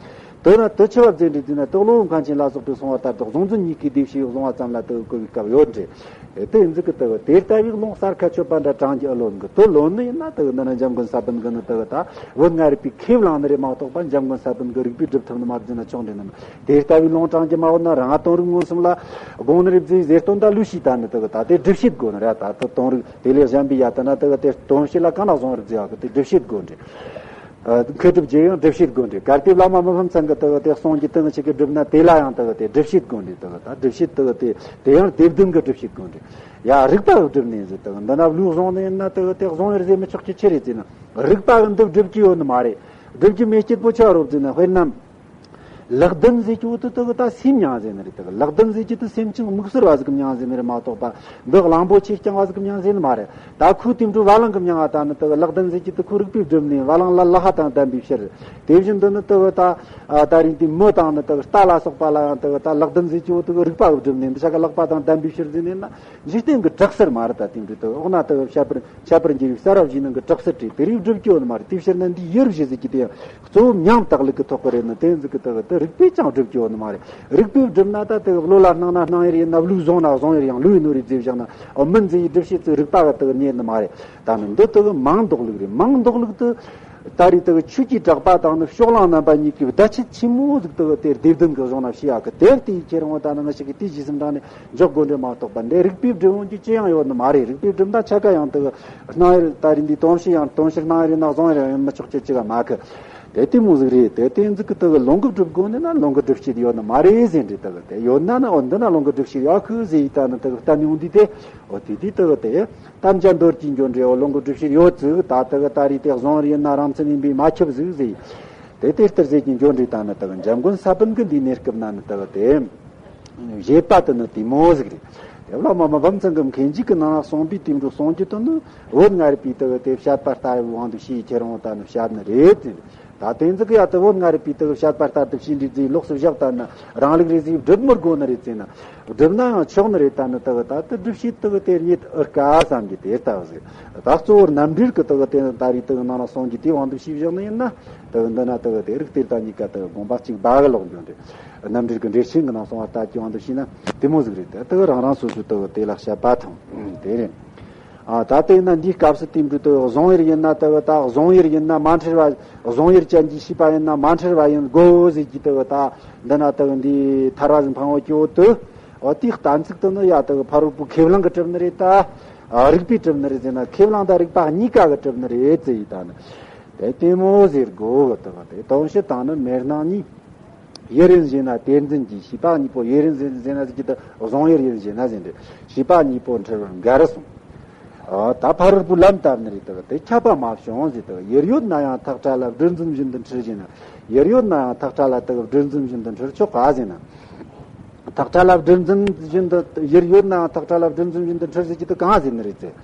དེ་ན་དེ་ཆེ་བ་ཟེར་འདྲི་ཟེར་ན་དེ་བློ་བཟང་མཁན་ཆེན་ལ་སོགས་པས་གསུངས་པ་ལྟར་དུ་གཟུང་འཛིན་གཉིས་ཀའི་སྡེབ་བྱེད་གཟུང་བ་ཙམ་ལ་དེ་གོ་བའི་སྐབས་ཡོད་འདྲ། དེ་ཡིན་ཟིག་གི་དེ་དེ་ལྟ་བུའི་ལུང་གསལ་ཁ་ཆོད་པ་འདྲ་དྲངས་ཀྱི་ཨེ་ལོན་གི། དེ་ལོན་ནི་ཡིན་ན་དེ་འདི་ན་འཇམ་མགོན་ས་པཎ་གི་ནི་དེ་ད་བོད་ལྔ་རིག་པའི་ཁས་བླངས་ནི་རེད་མ་གཏོགས་པ་འཇམ་མགོན་ས་པཎ་གི་རིགས་པས་སྒྲུབ་ཐུབ་ནི་མ་རེད་ཟེར་ན་ཆོག་འདྲ་ནི། དེ་ལྟ་བུའི་ལུང་དྲངས་ཀྱི་མ་འོ་ན་རང་དོན་རིག་མངོན་སུམ་ལ་དགོངས་ནི་རེད་ཟེར་ཟེར་དོན་དག་ལུས་ཤིག་ད་ནི་དེ་ད་དེ་སྒྲུབ་བྱེད་དགོས་ནི་རེད། ད་དེ་དོན་རིག་དེ་ལས་གཞན་པའི་ཡ་ད་ན་དེ་དེ་དོན་བྱེད་ལ་གང་ལ་གཟུང་བར་བརྩི་བ་གི་དེ་སྒྲུབ་བྱེད་དགོས་འདྲ། མཁས་གྲུབ་རྗེ་ཡང་སྒྲུབ་བྱེད་དགོས་འདྲ། གལ་ཏེ་བླ་མ་མི་ཕམ་ཚང་གི་དག་དེ་གསུང་གི་དེ་ཆེ་གི་སྒྲུབ་ན་དེ་ལ་ཡང་དག་དེ་སྒྲུབ་བྱེད་དགོས་འདྲ། དག་ད་སྒྲུབ་བྱེད་དག་དེ་དེ་ཡང་སྡེ་བདུན་གི་སྒྲུབ་བྱེད་དགོས་འདྲ། ཡ་རིག་པ་གི་སྒྲུབ་ནས་ཟེར་དག་འདི་ན་བློའི་གཟུང་ནས་ན་དག་དེ་གཟུང་ཡར་ཟེར་མི་ཆོག་ཀྱི་ཆི་རེད་ཟེར་ན། རིག་པ་གི་འདི་སྒྲུབ་ཀྱི་ཡོད་ནི་མ་རེད། སྒྲུབ་ཀྱི་མེད་སྐྱེད་པོ་ཆ་རོབ་ཟེར་ན། དཔེར་ན། ལག་ལྡན་ཟེར་གྱི་འོ་དེ་དག་ད་སེམས་མྱང་ཟེར་ནི་རེད། དག་ལག་ལྡན་ཟེར་གྱི་དེ་སེམས་ཅན་དམིགས་བསལ་བ་ཟིག་གི་མྱང་ཟེར་ནི་རེད་མ་གཏོགས་པ། འདི་གླང་པོ་ཆེ་རྐྱང་བ་ཟིག་གི་མྱང་ཟེར་ནི་མ་རེད། ད་ཁོའི་དེ་འཕྲོ་བ་ལང་གི་མྱང་བ་ད་ནི་དག་ལག་ལྡན་ཟེར་གྱི་དེ་ཁོ་རིག་པའི་སྒྲུབ་ནས་བ་ལང་ལ་ལ་ཧ་དང་ལྡན་པའི་ཕྱིར། དེ་བཞིན་དུ་ནི་དག་ད་ཨ་ད་རིང་དེ་མི་དང་ནི་དག་རྟ་ལ་སོགས་པ་ལ་ཡང་དག་ད་ལག་ལྡན་ཟེར་གྱི་འོ་དེ་རིག་པ་གི་སྒྲུབ་ནས་འདི་ཆ་ག་ལག་པ་དང་ལྡན་པའི་ཕྱིར་ཟེར་ནས་ན། འཇིག་རྟེན་གྱི་གྲགས་སར་མ་རེད། ད་དེ་འདྲ་དུ་འོག་ན་དུ་བཤད་པར་ཁྱད་པར་འགྱུར་བའི་ས་རབ་ཞིག་ནང་གི་གྲགས་སར་བྲིས་དེ་རིགས་སྒྲུབ་ཀྱི་ཡོད་ནི་མ་རེད། དེ་ཕྱིར་ན་འདི་ཡུལ་བཞི་ཟེར་གྱི་དེ་ཡང་གཙོ་བོ་མྱང་བཏགས་ལུགས་ཀྱི་ཐོག་གི་རེད་ནི་དེ་ཟིག་གི་དུ་དུ་རིགས་པས་ཀྱང་སྒྲུབ་ཀྱི་ཡོད་ནི་མ་རེད། རིགས་པས་བསྒྲུབས་ན་ད་དུ་བློ་ལ་སྣང་ན་སྣང་ཡུལ་ཡིན་ན་བློས་བཟུང་ན་བཟུང་ཡུལ་ཡང་བློས་ནོར་རེ་བརྗེ་བཞག་ན་ཨོ་མིན་ཟེར་ཡི་སྒྲུབ་བྱེད་ཚུལ་རིགས་པ་གི་དུ་རྙེད་ནི་མ་རེད། ད་ནི་འདི་དུ་མང་འདོགས་ལུགས་རེད། མང་འདོགས་ལུགས་དུ། ད་རེས་དུ་ཆོས་ཀྱི་གྲགས་པ་དང་ནི་ཕྱོགས་གླང་རྣམ་པ་གཉིས་ཀྱི་བརྡ་ཆད་ཆེན་མོ་ཟིག་དུ་དེ་སྡེ་བདུན་གྱི་གཞུང་ན་བཤད་ཡག་གི་དེར་དེའི་ཁྱེར་འོང་ད་ནི་ང་ཞིག་གི་དེ་ཇི་སྲིད་འབྲང་ནས་འཇོག་དགོས་འདྲ་མ་གཏོགས་པ་འདི་རིགས་པས་བསྒྲུབ་འོང་གི་ཅི་ཡང་ཡོད་ནི་མ་རེད། རིགས་པས་བསྒྲུབ་ན་ཆ་ག་ཡང་དུ་སྣང་ཡུལ་ད་རེས་འདི་དོན་བྱེད་ཡང་དོན་བྱེད་སྣང་ཡུལ་ཡིན་ན་བཟུང་ཡུལ་ཡང་ཡིན་མི་ཆོག་ཅི་ཅི་ག་མ་གི། དེ་དེ་མོ་ཟིག་རེད། དེ་དེ་ཟིག་གི་དུ་ལུང་གི་སྒྲུབ་དགོས་ནི་ན་ལུང་གི་སྒྲུབ་བྱེད་ཡོད་ནི་མ་རེད་ཟེར་འདྲ། དུ་དེ་ཡོད་ན་ནི་འོ་འདི་ན་ལུང་གི་སྒྲུབ་བྱེད་ཡོད་གི་ཟེར་ཡི་ད་ནི་དུ་བསྟན་ཡོང་དུས་དེ་འོ་དེ་དེ་དུ་དེ། དམ་བཅའ་མདོར་གྱིས་འཇོག་འདྲའི་འོ་ལོང་གི་སྒྲུབ་བྱེད་ཡོད་ཚུལ་ད་དུ་གི་ད་རེས་དེ་གཟུང་བར་ཡིན་ན་རང་མཚན་ཡིན་པས་མ་ཁྱབ་ཟིག་ཟེར། དེ་དེ་ལྟར་ཟེར་གྱི་འཇོག་འདྲའི་ད་ནི་དུ་གི་འཇམ་མགོན་ས་པཎ་གི་འདིའི་གནས་སྐབས་ན་ནི་དུ་གི་དེ་བཞེད་པ་དུ་ནི་དེ་མོ་ཟིག་རེད། དེ་བླ་མ་མི་ཕམ་ཚང་གི་མཁན་ཇི་གི་ནང་ན་གསུངས་པའི་དེ་འགྲོ་གསུང་རྒྱུ་དུ་ནི་བོད་ལྔ་རིག་པའི་དུ་གི་དེ་བཤད་པ་ལྟ་བུའི་དབང་དུ་བྱས་ཁྱེར་འོང་ད་ནི་བཤད་ནི་རེད་ཟེར། ད་དེ་ཚོ་གི་ཡ་དེ་བོད་ལྔ་རིག་པའི་དུ་བཤད་པ་ལྟར་དུ་བྱས་འདྲི་རྩིས་ལོགས་སུ་བཞག་ད་ན་རང་ལུགས་རེ་ཟིག་སྒྲུབ་མི་དགོས་ནི་རེད་ཟེར་ན། སྒྲུབ་ན་ཡང་ཆོག་ནི་རེད། ད་ནི་དུ་ད་དུ་སྒྲུབ་བྱེད་དུ་དེ་རྙེད་ཨུ་དཀའ་བསམ་གྱི་དེ་ལྟ་བུ་ཟིག་ད་གཙོ་བོར་རྣམ་འགྲེལ་གི་དུ་དེ་ད་རེས་དུ་ནང་ལ་གསུང་རྒྱུ་དེའི་དབང་དུ་བྱས་བཞག་ནི་ཡིན་ན་དུ་འདི་ན་དུ་དེ་རིགས་གཏེར་དང་གཉིས་ཀ་དུ་དགོངས་པ་གཅིག་པ་གི་ལོག་འགྱོ་འདི་རྣམ་འགྲེལ་གི་འགྲེལ་ཆེན་གི་ནང་གསུང་བ་ལྟ་ཀྱི་དབང་དུ་བྱས་ན་དེ་མོ་ཟིག་རེད། དུ་དུ་རང་རང་སོ་སོའི་དུ་དེ་ལ་བཤད་པ་དང་དེ་རེད། ཨ་ད་ལྟ་ཡིན་ན་འདིའི་སྐབས་སུ་དེ་འདྲ་དུ་གཟུང་ཡུལ་ཡིན་ན་དུ་ད་གཟུང་ཡུལ་ཡིན་ན་མ་འཁྲུལ་བ། གཟུང་ཡུལ་ཅན་གྱི་ཤེས་པ་ཡིན་ན་མ་འཁྲུལ་བ་ཡིན་དགོས་ཟེར་གྱི་དུ་ད་འདི་ན་དུ་འདི་ཐར་བ་ཟིག་འཕང་བ་སྐྱོ་དུ། འོ་དེའི་གཏན་ཚིགས་དུ་ནི་ཡ་དུ་ཕ་རོལ་པོའི་ཁས་བླངས་ཀྱིས་གྲུབ་ནི་རེད་ད། ཨ་རིགས་པས་གྲུབ་ནི་རེད་ཟེར་ན་ཁས་བླངས་དང་རིགས་པ་གཉིས་ཀ་གིས་གྲུབ་ནི་རེད་ཟེར་ཡི་ད་ནི། དེ་ལྟད་མོ་ཟེར་དགོས་གི་དུ་དེ་དོན་བྱེད་དང་ནི་མེར་སྣང་གཉིས། ཡུལ་ཡིན་ཞེ་ན་དེར་འཛིན་གྱི་ཤེས་པ་གཉིས་པོ་ཡུལ་ཡིན་ཟེར་ན་ཟེར་གྱི་དུ་གཟུང་ཡུལ་ཡིན་ཞེ་ན་ཟེར་འདི་ཤེས་པ་གཉིས་པོ་འཁྲུལ་བར་འགལ་གསུངས། ཨ་ད་ཕ་རོལ་པོའི་ལམ་བཏབ་ནི་རེད་དུ་དེ་ཁྱབ་པ་མ་བྱུང་ཟེར་དུ་ཡུལ་ཡོད་ན་ཡང་ཐག་ཁྲ་ལ་སྒྲིལ་འཛིན་བཞིན་དུ་འཁྲུལ་ཞེ་ན་ཡུལ་ཡོད་ན་ཡང་ཐག་ཁྲ་ལ་དུ་སྒྲིལ་འཛིན་བཞིན་དུ་འཁྲུལ་ཆོག་ག་ཟེར་ན། ཐག་ཁྲ་ལ་སྒྲིལ་འཛིན་བཞིན་དུ་ཡུལ་ཡོད་ན་ཡང་ཐག་ཁྲ་ལ་སྒྲིལ་འཛིན་བཞིན་དུ་འཁྲུལ་ཟེར་གྱི་དུ་གང་ཟེར་ནི་རེད་ཟེར།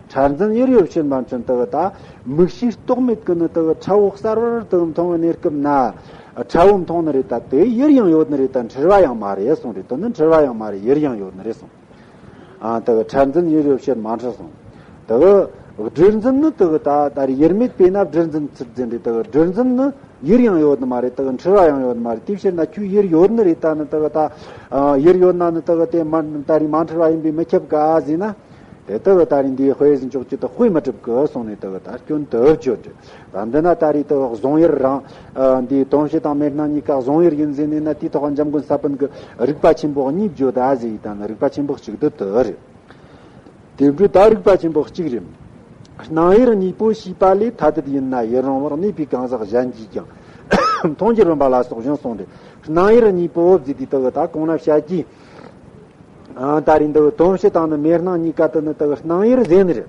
ཁྲ་འཛིན་ཡུལ་ཡོད་ཕྱིར་མ་འཁྲུལ་དུ་ད་མིག་ཤེས་རྟོག་མེད་ཀྱི་ནི་དུ་ཁྲ་བོ་གསལ་བར་དུ་མཐོང་བའི་གནས་སྐབས་ན་ཁྲ་བོ་མཐོང་ནི་རེད་ད་དེ་ཡུལ་ཡང་ཡོད་ནི་རེད་ད་འཁྲུལ་བ་ཡང་མ་རེད་གསུངས་རེད། དུ་ནི་འཁྲུལ་བ་ཡང་མ་རེད་ཡུལ་ཡང་ཡོད་ནི་རེད་གསུངས། ཨ་དུ་ཁྲ་འཛིན་ཡུལ་ཡོད་ཕྱིར་མ་འཁྲུལ་གསུངས། དུ་སྒྲིལ་འཛིན་ནི་དུ་ད་ད་རེས་ཡུལ་མེད་པས་ན་སྒྲིལ་འཛིན་ཚུལ་འཛིན་རེད། དུ་སྒྲིལ་འཛིན་ནི་ཡུལ་ཡང་ཡོད་ནི་མ་རེད། དུ་འཁྲུལ་བ་ཡང་ཡོད་ནི་མ་རེད། དེའི་ཕྱིར་ན་ཁྱོད་ཡུལ་ཡོད་ནི་རེད་ད་ནི་དུ་ད་ཡུལ་ཡོད་ན་ནི་དུ་དེ་མ་ད་རེས་མ་འཁྲུལ་བ་ཡིན་པས་མི་ཁྱབ་ག་ཟེར་ན། དེ་ལྟ་བུ་ད་རེས་འདིའི་དཔེ་ཟིན་ཆོག་ཅི་ད་དཔེ་མི་གྲུབ་གི་གསུངས་ནས་ལྟ་བུ་ད་སྐྱོན་དུ་བརྗོད་དེ། ད་འདི་ན་ད་རེས་ལྟ་བུ་གཟུང་ཡུལ་རང་འདིའི་དོན་བྱེད་དང་མེར་སྣང་གཉིས་ཀ་གཟུང་ཡུལ་ཡིན་ཟེར་ནས་ན་དེའི་ཐོག་འཇམ་མགོན་ས་པཎ་གྱི་རིགས་པ་ཆེན་པོ་གཉིས་བརྗོད་ད་ཟེར་ཡི་ད་ནི་རིགས་པ་ཆེན་པོ་གཅིག་དུ་དུ་རེད། དེ་འདྲ་ད་རིགས་པ་ཆེན་པོ་གཅིག་རེད། སྣང་ཡུལ་གཉིས་པོ་ཤེས་པ་ལས་ཐ་དད་ཡིན་ན་ཡུལ་རུང་བར་གནས་པའི་གང་ཟག་གཞན་གྱིས་ཀྱང་མཐོང་རྒྱུར་རུང་བ་ལ་སོགས་གཞན་གསུངས་ཏེ། སྣང་ཡུལ་གཉིས་པོ་ཟེར་དུས་ལྟ་བུ་ད་གོང་ན་བཤད་ཀྱི། ཨ། ད་རེས་འདི་དོན་བྱེད་དང་ནི་མེད་སྣང་གཉིས་ཀ་དེ་ནི་དེ་གི་སྣང་ཡུལ་ཟེར་ནི་རེད།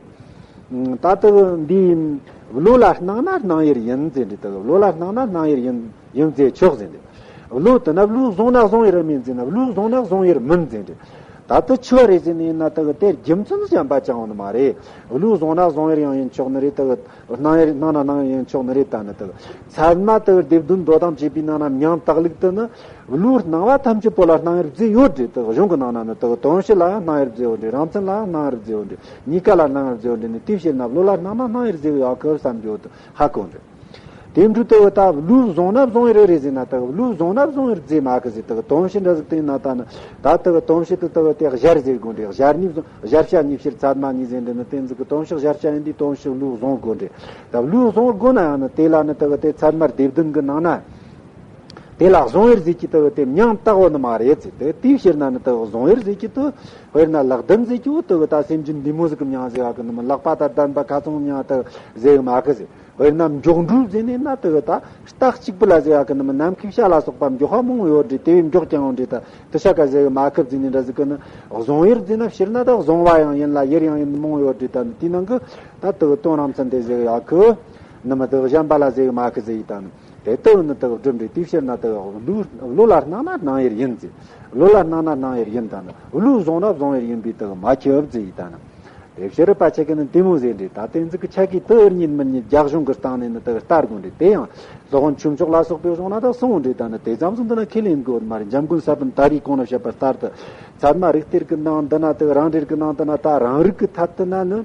ཨ། ད་དེ་གི་འདི་བློ་ལ་སྣང་ན་སྣང་ཡུལ་ཡིན་ཟེར་འདི་དེ་གི་བློ་ལ་སྣང་ན་སྣང་ཡུལ་ཡིན་ཡིན་ཟེར་ཆོག་ཟེར་འདི། བློ་དེ་ན་བློས་བཟུང་ན་བཟུང་ཡུལ་མིན་ཟེར་ན་བློས་བཟུང་ན་བཟུང་ཡུལ་མིན་ཟེར་འདི། ད་དེ་ཆི་བ་རེད་ཟེར་ནི་ཡིན་ན་དེ་གི་དེར་རྒྱུ་མཚན་གཞན་པ་ཅང་ཡོད་ནི་མ་རེད། བློས་བཟུང་ན་བཟུང་ཡུལ་ཡང་ཡིན་ཆོག་ནི་རེད། དེ་གི་སྣང་ཡུལ་སྣང་ན་སྣང་ཡུལ་ཡིན་ཆོག་ནི་རེད། ད་ནི་དེ་གི་ཚད་མ་དེ་གི་སྡེ་བདུན་མདོ་དང་བཅས་པའི་ནང་ན་མྱང་དག་ལུགས་དེ་ནི། བློའི་སྣང་བ་ཐམས་ཅད་པོ་ལ་སྣང་ཡུལ་རྫས་ཡོད་རེད་དེ། གཞུང་གི་ནང་ན་ནི་དེ་དོན་བྱེད་ལ་ཡང་སྣང་ཡུལ་རྫས་ཡོད་རེད། རང་མཚན་ལ་ཡང་སྣང་ཡུལ་རྫས་ཡོད་རེད། གཉིས་ཀ་ལ་སྣང་ཡུལ་རྫས་ཡོད་རེད་ནི། དེའི་ཕྱིར་ན་བློ་ལ་སྣང་ན་སྣང་ཡུལ་རྫས་ཡོད་ཨ་ཁུ་བསམ་རྒྱུ་དེ་ཧ་གོ་འདྲ། དེ་འཕྲོས་དེ་ད་བློས་བཟུང་ན་བཟུང་ཡུལ་རེད་ཟེར་ན་དེ་བློས་བཟུང་ན་བཟུང་ཡུལ་རྫས་མ་གི་ཟེར། དེ་དོན་བྱེད་འདྲ་ཟིག་དེ་ན་ད་ནི་ད་དེ་དོན་བྱེད་དེ་དེ་དེ་གཞལ་ཟེར་དགོས་འདྲ། གཞལ་ནི་བཟུང་གཞལ་བྱ་གཉིས་ཕྱིར་ཚད་མ་གཉིས་ཟེར་འདྲ་ནི། དེ་ཟིག་གི་དོན་བྱེད་གཞལ་བྱ་ཡིན་དུས་དོན་བྱེད་བློས་བཟུང་དགོས་འདྲ། ད་བློས་བཟུང་དགོས་ན་ཡང་ནི་དེ་ལ་ནི་དེ་དེ་ཚད་མ་སྡེ་བདུན་གི་ནང་ན། དེ་ལ་བཟུང་ཡུལ་ཟེར་གྱི་དེ་དེ་མྱང་དག་ཡོད་ནི་མ་རེད་ཟེར། དེ་དེའི་ཕྱིར་ན་ནི་དེ་བཟུང་ཡུལ་ཟེར་གྱི་དེ། དཔེར་ན་ལག་ལྡན་ཟེར་གྱི་འོ་དེ་ད་སེམས་ཅན་འདི་མོ་ཟིག་གི་མྱང་ཟེར་བ་གི་ནི་མི། ལག་པ་དང་ལྡན་པ་ཁ་ཚང་མྱང་དེ་ཟེར་གི་མ་གི་ཟེར། དཔེར་ན་མགྱོགས་འགྲོས་ཟེར་ནས་ན་དེ་ད་རྟ་གཅིག་པུ་ལ་ཟེར་བ་གི་ནི་མི། ནམ་མཁའི་བྱ་ལ་སོགས་པ་མགྱོགས་པ་མང་ཡོད་རེད། དེ་བས་མགྱོགས་ཀྱང་ཡོད་རེད། ད་དེ་ཤ་ཀ་ཟེར་གི་མ་གི་ཟེར་ནས་འདྲ་ཟིག་གི་ནི། བཟུང་ཡུལ་ཟེར་ན་ཕྱིར་ན་ད་བཟུང་བ་ཡང་ཡིན་ལ་ཡུལ་ཡང་ཡིན་མང་ཡོད་རེད། ད་ནི་དེའི་ནང་གི་ད་དེ་དོན་རང་མཚན་དེ་ཟེར་གི་ཡོད་གི། ནི་མི་དེ་གཞན་པ་ལ་ཟེར་གི་མ་གི་ཟེར་ཡི་ད་ནི། དེ་ལྟ་བུ་ནི་དག་སྒྲུབ་འདྲེ་དེའི་ཕྱིར་ན་དག་བློ་བློ་ལ་སྣང་ན་སྣང་ཡུལ་ཡིན་ཟེར། བློ་ལ་སྣང་ན་སྣང་ཡུལ་ཡིན་དང་ན། བློས་བཟུང་ན་བཟུང་ཡུལ་ཡིན་པས་དག་མ་ཁྱབ་ཟེར་ཡི་ད་ན། དེ་ཕྱིར་པ་ཆ་གི་ནི་དེ་མོ་ཟེར་འདྲེ། ད་དེ་ཚིག་གི་ཆ་གི་དུ་ཨུར་ཉིད་མི་ཉིད་རྒྱ་གཞུང་གི་སྟེང་ནས་ནི་དག་ལྟ་དགོས་འདྲེ། དེ་ཡང་སློབ་དཔོན་ཆོས་མཆོག་ལ་སོགས་པའི་གཞུང་ན་དག་གསུངས་འདྲེ། ད་ནི་དེ་ཙམ་ཟིག་འདི་ན་ཁས་ལེན་དགོས་མ་རེད། འཇམ་མགོན་ས་པཎ་ད་རེས་གོང་ན་བཤད་པ་ལྟར་དུ་ཚད་མ་རིགས་གཏེར་གི་ནང་འདི་ན་དག་རང་འགྲེལ་གི་ནང་འདི་ན་ད་རང་རིག་གི་ཐད་དུ་ན་ནི།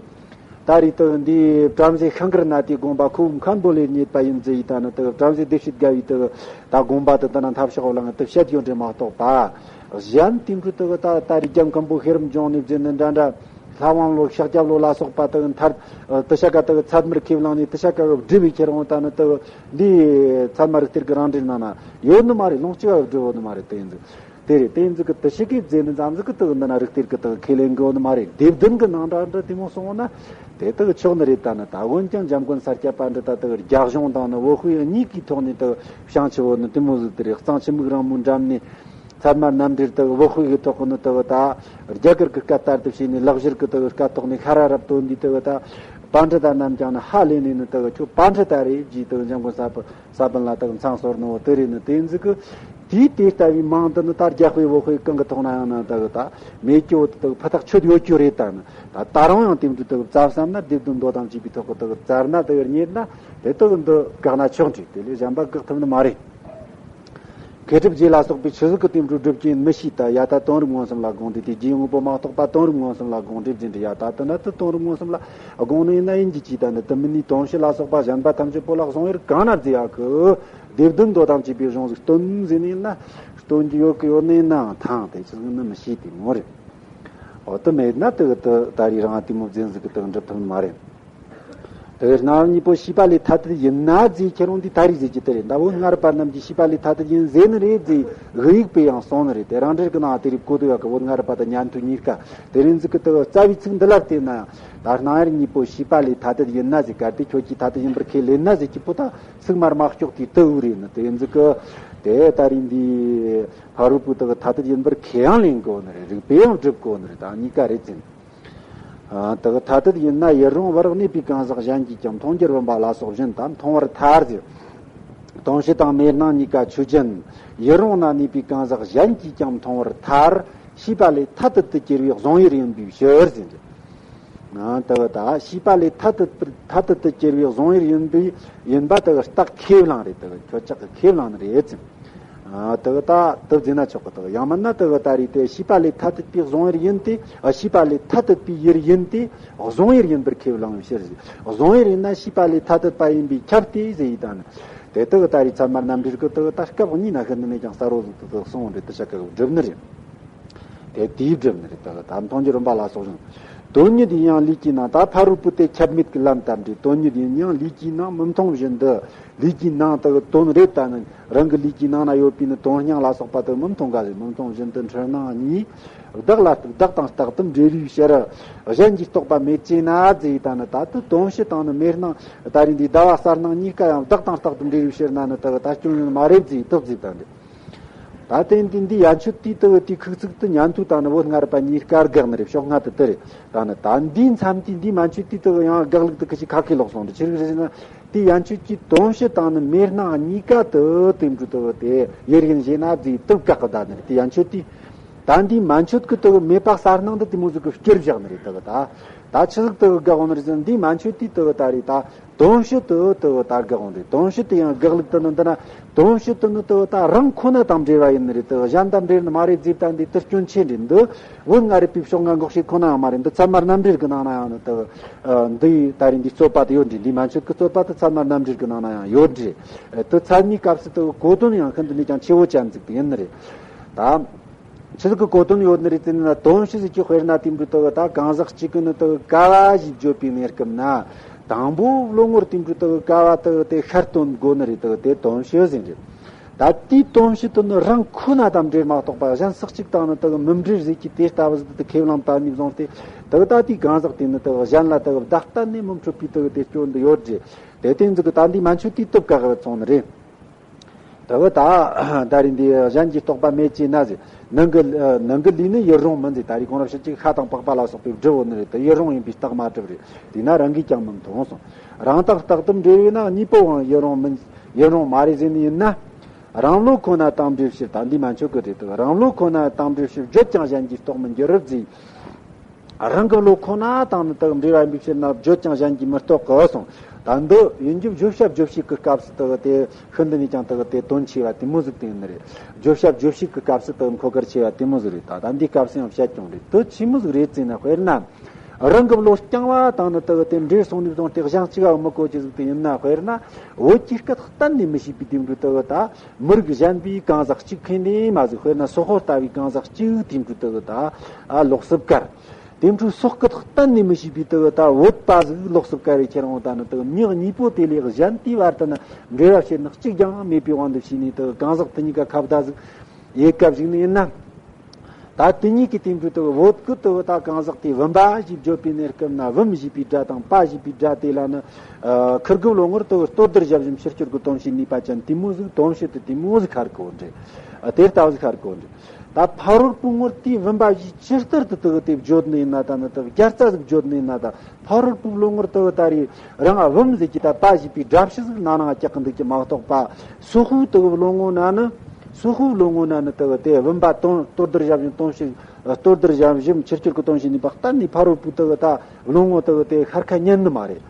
ད་རེས་དུ་འདི་བྲམ་ཟེ་ཤང་ཀར་ན་ཏིའི་དགོངས་པ་ཁོ་བོ་མཁན་པོ་ལས་རྙེད་པ་ཡིན་ཟེར་ཡི་ད་ནི་དུ་བྲམ་ཟེ་བདེ་བྱེད་དགའ་བའི་དུ་ད་དགོངས་པ་དུ་ད་ན་ཐབས་ཤོག་ལ་ང་དུ་བཤད་ཡོད་འདྲེ་མ་གཏོགས་པ། གཞན་དེ་འཕྲོ་དུ་ད་ད་རེས་རྒྱ་མཁན་པོ་ཤེས་རབ་འབྱུང་གནས་ཟེར་ནི་འདྲ་འདྲ། ལྷ་དབང་བློ་ཤཱཀྱ་བློ་ལ་སོགས་པ་དུ་མཐར་དུ་ཤ་ཀ་དུ་ཚད་མར་ཁས་བླངས་ནས་དུ་ཤ་ཀ་སྒྲུབ་པའི་ཁྱེར་འོང་ད་ནི་དུ་འདི་ཚད་མ་རིགས་གཏེར་གི་རང་འགྲེལ་ནང་ན་ཡོད་ནི་མ་རེད། ལུང་གཅིག་ག་སྒྲུབ་ཡོད་ནི་མ་རེད། དེ་ཡིན་ཟིག་དེ་རེད། དེ་ཡིན་ཟིག་གི་དུ་ཞིག་གིས་རྫས་ནི་ཙམ་ཟིག་གི་དུ་འདི་ན་རིགས་གཏེར་གི་དུ་ཁས་ལེན་དགོས་ནི་མ་རེད། སྡེ་བདུན་གི་ནང་འདྲ་འདྲ་དེ་མོ་སོང་ན་དེ་དུ་ཆོག་ནི་རེད། ད་ནི་ད་འོན་ཀྱང་འཇམ་མགོན་ས་སྐྱ་པཎྜི་ཏ་དུ་རྒྱ་གཞུང་དང་ནི་བོད་དཔེ་གཉིས་ཀའི་ཐོག་ནས་དུ་བྱང་ཆུབ་བོ་ནི་དེ་མོ་ཟིག་དེ་རེད། གཙང་ཆུ་མིག་རིང་མོའི་འགྲམ་ནས་ཚད་མ་རྣམ་འགྲེལ་དུ་བོད་དཔེ་གི་ཐོག་གི་ནི་དུ་ད་རྒྱ་གར་གི་སྐད་ལྟར་དུ་བྱས་ནས་ལེགས་སྦྱར་གི་དུ་སྐད་ཐོག་ནས་ཤ་ར་རབ་སྟོན་འདི་དུ་ད་པཎྜི་ཏ་རྣམས་ཀྱང་ནི་ཧ་ལས་ནས་ནི་དུ་ཁྱོད་པཎྜི་ཏ་རེད་ཅེས་དུ་འཇམ་མགོན་ས་པ་ས་པཎ་ལ་དག་མཚང་གསོལ་ནོ་དེ་རེད་ནི། དེ་ཟིག་གི་དེའི་དེ་ལྟ་བུའི་མིང་འདི་ནི་ད་རྒྱ་དཔེ་བོད་དཔེ་གང་གི་ཐོག་ན་ཡང་ན་དག་ད་མེད་ཀྱི་འོ་དེ་དག་ཕུ་ཐག་ཆོད་ཡོད་རྒྱུ་རེད། ད་ནི་ད་ད་རུང་ཡང་དེ་འདྲ་དག་བཙལ་བསམ་ན་སྡེ་བདུན་མདོ་དང་བཅས་པའི་ཐོག་གི་དག་བཙལ་ན་དག་རྙེད་ན་དེ་དག་འདི་དགག་ན་ཆོག་འདྲ། དེ་ལས་གཞན་པ་དགག་ཐུབ་ནི་མ་རེད། མཁས་གྲུབ་རྗེ་ལ་སོགས་པས་ཆི་ཟིག་གི་དེ་འདྲ་སྒྲུབ་ཀྱིན་མི་ཤེས། ད་ཡ་ད་དོན་རིག་མངོན་སུམ་ལ་དགོངས་ཏེ་དེ་རྗེའི་དངོས་པོ་མ་གཏོགས་པ་དོན་རིག་མངོན་སུམ་ལ་དགོངས་ཏེ་འཛིན་འདྲ། ཡ་ད་དེ་ན་དེ་དོན་རིག་མངོན་སུམ་ལ་དགོངས་ནི་ཡིན་ན་ཡིན་གྱི་ཅི། ད་ནི་དེ་མིན་ནི་དོན་བྱེད་ལ་སོགས་པ་གཞན་པ་ཐམས་ཅད་པོ་ལ་བཟུང་ཡུལ་གང་ན་རྫས་ཡག་གི་སྡེ་བདུན་མདོ་དང་བཅས་པའི་གཞུང་ཟིག་སྟོན་ཟིན་ནི་ཡིན་ན་སྟོན་གྱི་ཡོད་གི་ཡོད་ནི་ཡིན་ནའང་ཐང་དེ་ཆི་ཟིག་ནི་མི་ཤེས་ཏེ་ངོ་རེད། འོ་དེ་མེད་ན་དེ་གི་དེ་ད་རེས་རང་དེ་མོ་འཛིན་ཟིག་གི་དེ་འགྲུབ་ཐུབ་ནི་མ་རེད། དེ་སྣང་གཉིས་པོ་ཤེས་པ་ལས་ཐ་དད་ཡིན་ན་ཟེར་ཁྱེར་འོང་འདི་ད་རེས་ཟེར་གྱི་དེ་རེད། ད་བོད་སྔ་རབས་པ་རྣམས་ཀྱིས་ཤེས་པ་ལས་ཐ་དད་ཡིན་ཟེར་ནི་རེད་ཟེར་དབུ་ཡིག་པས་ཡང་གསུངས་ནི་རེད། དེ་རང་འགྲེལ་གྱི་ནང་དེ་རིགས་གོ་དུ་ཡག་གི་བོད་སྔ་རབས་པ་དང་ཉན་ཐོས་གཉིས་ཀ་དེ་རེད་ཟེར་གི། དེ་རྩ་བའི་ཚིག་འདི་ལ་བལྟས་ན་ཡང་ད་སྣང་ཡུལ་གཉིས་པོ་ཤེས་པ་ལས་ཐ་དད་ཡིན་ན་ཟེར་གར་དེ་ཁྱོད་ཀྱིས་ཐ་དད་ཡིན་པར་ཁས་ལེན་ན་ཟེར་གྱི་པོ་ད་ཚིག་མར་མ་ལྕོགས་དེ་དུ་དབུ་རེད་ནི། དེ་ཡིན་ཟེར་གི་དེ་ད་རེས་འདི་ཕ་རོལ་པོ་དག་ཐ་དད་ཡིན་པར་ཁས་ཡང་ལེན་གོ་ནི་རེད། རིགས་པས་ཡང་སྒྲུབ་གོ་ནི་རེད། ད་གཉིས་ཀ་རེད་ཟེར། ཨ། དག་ཐ་དད་ཡིན་ན་ཡུན་རིང་བར་གནས་པའི་གང་ཟག་གཞན་གྱིས་ཀྱང་མཐོང་རྒྱུར་བུམ་པ་ལ་སོགས་བཞིན་དུ་མཐོང་བར་ཐལ་ཟེར། དོན་བྱེད་དང་མེད་སྣང་གཉིས་ཀ་ཆོས་ཅན། ཡུན་རིང་ན་གནས་པའི་གང་ཟག་གཞན་གྱིས་ཀྱང་མཐོང་བར་ཐལ། ཤེས་པ་ལས་ཐ་དད་དུ་གྱུར་པའི་གཟུང་ཡུལ་ཡིན་པའི་ཕྱིར་ཟེར། ཨ། དག་ད་ཤེས་པ་ལས་ཐ་དད་པར་ཐ་དད་དུ་གྱུར་པའི་གཟུང་ཡུལ་ཡིན་པའི་ཡིན་པ་དག་རྟགས་ཁས་བླངས་རེད། དག་ཁྱོད་ཅག་གི་ཁས་བླངས་ནི་རེད་ཟེར། ཨ། དེ་གི་ད་དེ་བརྫིས་ན་ཆོག་གི། དེ་གི་ཡང་མིན་ན་དེ་གི་ད་རེས་དེ་ཤེས་པ་ལས་ཐ་དད་པའི་གཟུང་ཡུལ་ཡིན་ཏེ། ཨ། ཤེས་པ་ལས་ཐ་དད་པའི་ཡུལ་ཡིན་ཏེ་གཟུང་ཡུལ་ཡིན་པར་ཁས་བླངས་པའི་ཕྱིར། གཟུང་ཡུལ་ཡིན་ན་ཤེས་པ་ལས་ཐ་དད་པ་ཡིན་པས་ཁྱབ་སྟེ་ཟེར་ཡི་ད་ནི། དེ་དེ་གི་ད་རེས་ཚད་མ་རྣམ་འགྲེལ་གི་དེ་གི་ད་སྐབས་གཉིས་ན་ཤི་ནི་མེད་ཀྱང་ས་རོ་ཟིག་ཏུ་དེ་གསུངས་འདྲི་དེ་ཤ་ཀ་གི་སྒྲུབ་ནི་རེད། དེ་དེའི་སྒྲུབ་ནི་རེད། དེ་གི་ད་མཐོང་རྒྱུ་རིམ་པ་ལ་སོགས་ཤིང་། དོན་ཉིད་ཡིན་ཡང་ལུས་ཀྱི་ནང་། ད་ཕ་རོལ་པོ་དེ་ཁྱབ་མེད་ཀྱི་ལམ་ལྟར་འདྲི། དོན་ཉིད་ཡིན་ཡང་ལུས་ཀྱི་ནང་མི་མཐོང་བཞིན་དུ། ལུས་ཀྱི་ནང་དག་དོན་རེད། ད་ནི་རང་གི་ལུས་ཀྱི་ནང་ན་ཡོད་པའི་ནི་དོན་སྙིང་ལ་སོགས་པ་དག་མི་མཐོང་ག་ཟེར། མི་མཐོང་བཞིན་དུ་འཁྲུལ་སྣང་གཉིས། བདག་ལ་བདག་དང་རྟག་ཏུ་འབྲེལ་བའི་ཕྱིར། གཞན་གྱིས་རྟོགས་པ་མེད་ཅེ་ན་ཟེར་ཡི་ད་ནི། ད་དུ་དོན་བྱེད་དང་ནི་མེད་སྣང་ད་རེས་འདི་ཟླ་བ་གསལ་སྣང་གཉིས་ཀ་ཡང་བདག་དང་རྟག་ཏུ་འབྲེལ་བའི་ཕྱིར་ན་ནི་དག་ད་སྐྱོན་ཡོད་མ་རེད་ཟེར་ཡི་དག་ཟེར་ད་འདི། ད་དེ་འདི་འདི་ཡན་ཆོད་དེའི་དུ་དེའི་ཁུག་ཚིག་ཏུ་ཉན་ཐོས་དང་ནི་བོད་སྔ་རབས་པ་གཉིས་ཀ་དགག་ནི་རེད། ཕྱོགས་སྔ་དུ་དེ་རེད། ད་ནི་ད་འདིའི་མཚམས་དེ་འདི་མན་ཆོད་དེའི་དུ་ཡང་དགག་ལུགས་དུ་ཁི་ཆི་ཁ་ཁི་ལོག་སོང་རེད། ཆི་རིགས་རེད་ཟེར་ན། དེ་ཡན་ཆོད་ཀྱི་དོན་སྤྱི་དང་ནི་མེད་སྣང་གཉིས་ཀ་དུ་དེ་འབྲུ་དུ་དེ་ཡོད་ཡིན་ཞེ་ན་དེ་དུ་བཀག་གི་ད་ནི་རེད། དེ་ཡན་ཆོད་དེ། ད་འདི་མན་ཆོད་ཀྱི་དུ་མེད་པ་གསལ་སྣང་འདི་དེ་མོ་ཟིག་གི་བསྐྱུར་བཞག་ནི་རེད། དུ་ད་ད་ཆི་ཟིག་དུ་དགག་ནི་རེད་ཟེར་ན། འདི་མན་ཆོད་དེའི་དུ་ད་རེད། ད་དོན་སྤྱི་དུ་དུ་ད་དགག་འོང་རེད། དོན་སྤྱི་དུ་ཡང་དགག་ལུགས་དུ་ནི་འདི་ན། དོན་སྤྱི་དུ་ནི་དུ་ད་རང་ཁོ་ན་དང་འབྲེལ་བ་ཡིན་ནི་རེད། དུ་གཞན་དང་འབྲེལ་ནི་མ་རེད་ཟེར། ད་འདི་དུ་སྐྱོན་ཆེ་འདྲ་འདི་བོད་སྔ་རབས་པའི་ཕྱོགས་སྔ་འགོག་བྱེད་ཁོ་ན་ཡང་མ་རེད། འདི་ཚད་མ་རྣམ་འགྲེལ་གི་ནང་ན་ཡང་ནི་དུ་འདི་ད་རིང་འདི་རྩོད་པ་དུ་ཡོད་འདྲ། འདི་མན་ཆོད་ཀྱི་རྩོད་པ་དུ་ཚད་མ་རྣམ་འགྲེལ་གི་ནང་ན་ཡང་ཡོད་འདྲ། དུ་ཚད་མའི་སྐབས་སུ་དུ་གོ་དོན་ཡང་ཤིན་ཏུ་ནས་ཀྱང་ཆེ་བོ་ཅན་ཟིག་དུ་ཡིན་ནི་རེད། ད། ཆི་ཟིག་གི་གོ་དོན་ཡོད་ནི་རེད་ཟེར་ན། དོན་སྤྱི་ཟིག་གི་དཔེར་ན་དེ་འབྲུ་དུ་ད་གང་ཟག་གཅིག་གི་ནི་དུ་ཀ་བ་ཞིག་བརྗོད་པའི་གནས་སྐབས་ན། དང་པོ་བློ་ངོར་དེ་འབྲུ་དུ་ཀ་བ་དུ་དེ་ཤར་སྟོན་དགོས་ནི་རེད། དུ་དེ་དོན་སྤྱི་ཟིག་རེད། ད་དེའི་དོན་སྤྱི་དུ་ནི་རང་ཁོ་ན་དང་འབྲེལ་མ་གཏོགས་པ་གཞན་སུ་གཅིག་དང་ནི་དུ་མི་འབྲེལ་ཟིག་གི་དེ་ལྟ་བུ་ཟིག་དུ་ཁས་བླངས་བཏང་ནས་བཟུང་སྟེ། དུ་ད་དེའི་གང་ཟག་དེ་ནི་དུ་གཞན་ལ་དུ་བདག་གཏན་ནས་མི་འཕྲོད་པའི་དུ་དེ་སྐྱོན་འདི་ཡོད་རེད། དེ་དེ་ཟིག་གི་ད་འདི་མན་ཆོད་དེའི་སྟོབས་ག་གི་སོང་ནི་རེད། དེ་བས་ད་ད་རིང་འདི་གཞན་གྱིས་རྟོགས་པ་མེད་ཅེ་ན་ཟེར། ནང་གི་ནང་གི་ལུས་ནི་ཡུན་རིང་མིན་ཟེར། ད་རིང་གོང་རབ་ཕྱི་གཅིག་ཤ་དང་པགས་པ་ལ་སོགས་པས་བསྒྲུབས་ཡོད་ནི་རེད། དེ་ཡུན་རིང་ཡིན་པས་རྟགས་མ་གྲུབ་རེད། དེས་ན་རང་གིས་ཀྱང་མི་མཐོང་གསུངས། རང་རྟགས་རྟག་ཏུ་འབྲེལ་བས་ན། གཉིས་པོའང་ཡུན་རིང་མིན་ཡུན་རིང་མ་རེད་ཟེར་ནི་ཡིན་ན། རང་བློ་ཁོ་ན་དང་འབྲེལ་ཕྱིར། ད་འདི་མན་ཆོད་གི་རེད། དེ་རང་བློ་ཁོ་ན་དང་འབྲེལ་ཕྱིར། བརྗོད་ཀྱང་གཞན་གྱིས་རྟོགས་མི་འགྱུར་རབ་ཟེར། རང་གི་བློ་ཁོ་ན་དང་ནི་དག་འབྲེལ་བ་ཡིན་པའི་ཕྱིར་ན། བརྗོད་ཀྱང་གཞན་གྱིས་མི་རྟོགས་གི་གསུངས། ད་འདི་ཡིན་རྒྱུ་བརྗོད་བྱ་རྗོད་བྱེད་ཀྱི་སྐབས་སུ་དག་དེ་ཤིན་ཏུ་ནས་ཀྱང་དག་དེ་དོན་ཆེ་བ་དེ་མོ་ཟིག་དེ་ཡིན་ནི་རེད། བརྗོད་བྱ་རྗོད་བྱེད་ཀྱི་སྐབས་སུ་དག་མཁོ་གལ་ཆེ་བ་དེ་མོ་ཟིག་རེད། ད་ད་འདིའི་སྐབས་སུ་ཡང་བཤད་ཀྱང་རེད། དེ་ཆི་མོ་ཟིག་རེད་ཟེར་ན། དཔེར་ན། རང་གི་བློ་རྐྱང་བ་དང་ནི་དག་དེ་འབྲེལ་སོང་ནས་བཟུང་སྟེ་གཞན་གཅིག་ག་མི་གོ་ཅི་ཟིག་དེ་ཡིན་ན། དཔེར་ན། བོད་ཀྱི་སྐད་གཏན་ནས་མི་ཤེས་པའི་དེ་འདྲ་དག་ད་མི་རིགས་གཞན་པའི་གང་ཟག་གཅིག་ཁེ་ནས་མ་ཟིག་དཔེར་ན་སོག་པོ་ལྟ་བུའི་གང་ཟག་གཅིག་དེ་འདྲ་དག་ད་ཨ་ལོག་སུབ་དཀར། དེ་འཕྲོ་སོག་སྐད་གཏན་ནས་མི་ཤེས་པའི་དུ་ད་བོད་པ་ཟིག་ལོག་སུབ་དཀའ་རེ་ཁྱེར་འོང་། ད་ནི་དུ་མྱི་གཉིས་པོ་དེ་ལས་གཞན་དེའི་བར་དུ་ནི་འབྲེལ་བ་བྱེད་ནི་གཅིག་ཀྱང་མེད་པའི་དབང་དུ་བྱས་ནས། དུ་གང་ཟག་དེ་གཉིས་ཀ་ཁ་བརྡ་ཟིག་ཡེ་སྐབས་ཤིག་ནི་ཡིན་ན། ད་དེ་གཉིས་ཀྱི་དེ་འཕྲོ་དུ་བོད་ཀྱི་དུ་ད་གང་ཟག་དེ་བུམ་པ་ཞེས་བརྗོད་པའི་གནས་སྐབས་ན། བུམ་ཞེས་པའི་སྒྲ་དང་པ་ཞེས་པའི་སྒྲ་དེ་ལ་ནི་ཁིར་གི་བློ་ངོར་དུ་ལྟོ་ལྡིར་བྱ་བཞིན་ཕྱིར་སྐྱོར་གྱི་དོན་བྱེད་ནུས་པ་ཅན་དེ་མོ་ཟིག་དོན་བྱེད་དུ་དེ་མོ་ཟིག་ཤར་གི་འོང་འདྲ། དེ་ལྟ་བུ་ཟིག་ཤར་གི་འོང་འདྲ། ད་ཕ་རོལ་པོའི་ངོར་དེའི་བུམ་པ་ཞེས་ཇི་ལྟར་དུ་དུ་དེ་བརྗོད་ནི་ཡིན་ན། ད་ནི་དུ་རྒྱ་རྩ་ཟིག་བརྗོད་ནི་ཡིན་ན། ད་ཕ་རོལ་པོའི་བློ་ངོར་དུ་ད་རེས་རང་ཨ་བུམ་ཟེར་གྱི་ད་པ་ཞེས་པའི་སྒྲ་ཕྱི་ཟིག་ནང་ནང་རྒྱག་གི་འདུག་གི་མ་གཏོགས་པ། སོག་པོའི་དུ་བློ་ངོ་ན་ནི། སོག་པོའི་བློ་ངོ་ན་ནི་དུ་དེ་བུམ་པ་དོན་ལྟོ་ལྡིར་བྱ་བཞིན་དོན་བྱེད། ལྟོ་ལྡིར་བྱ་བཞིན་ཕྱིར་སྐྱོར་གྱི་དོན་བྱེད་ནུས་པ་གཏན་ནས་ཕ་རོལ་པོའི་དུ་ད་བློ་ངོ་དུ་དེ་ཤར་ཁ་ཉན་ནི་མ་རེད།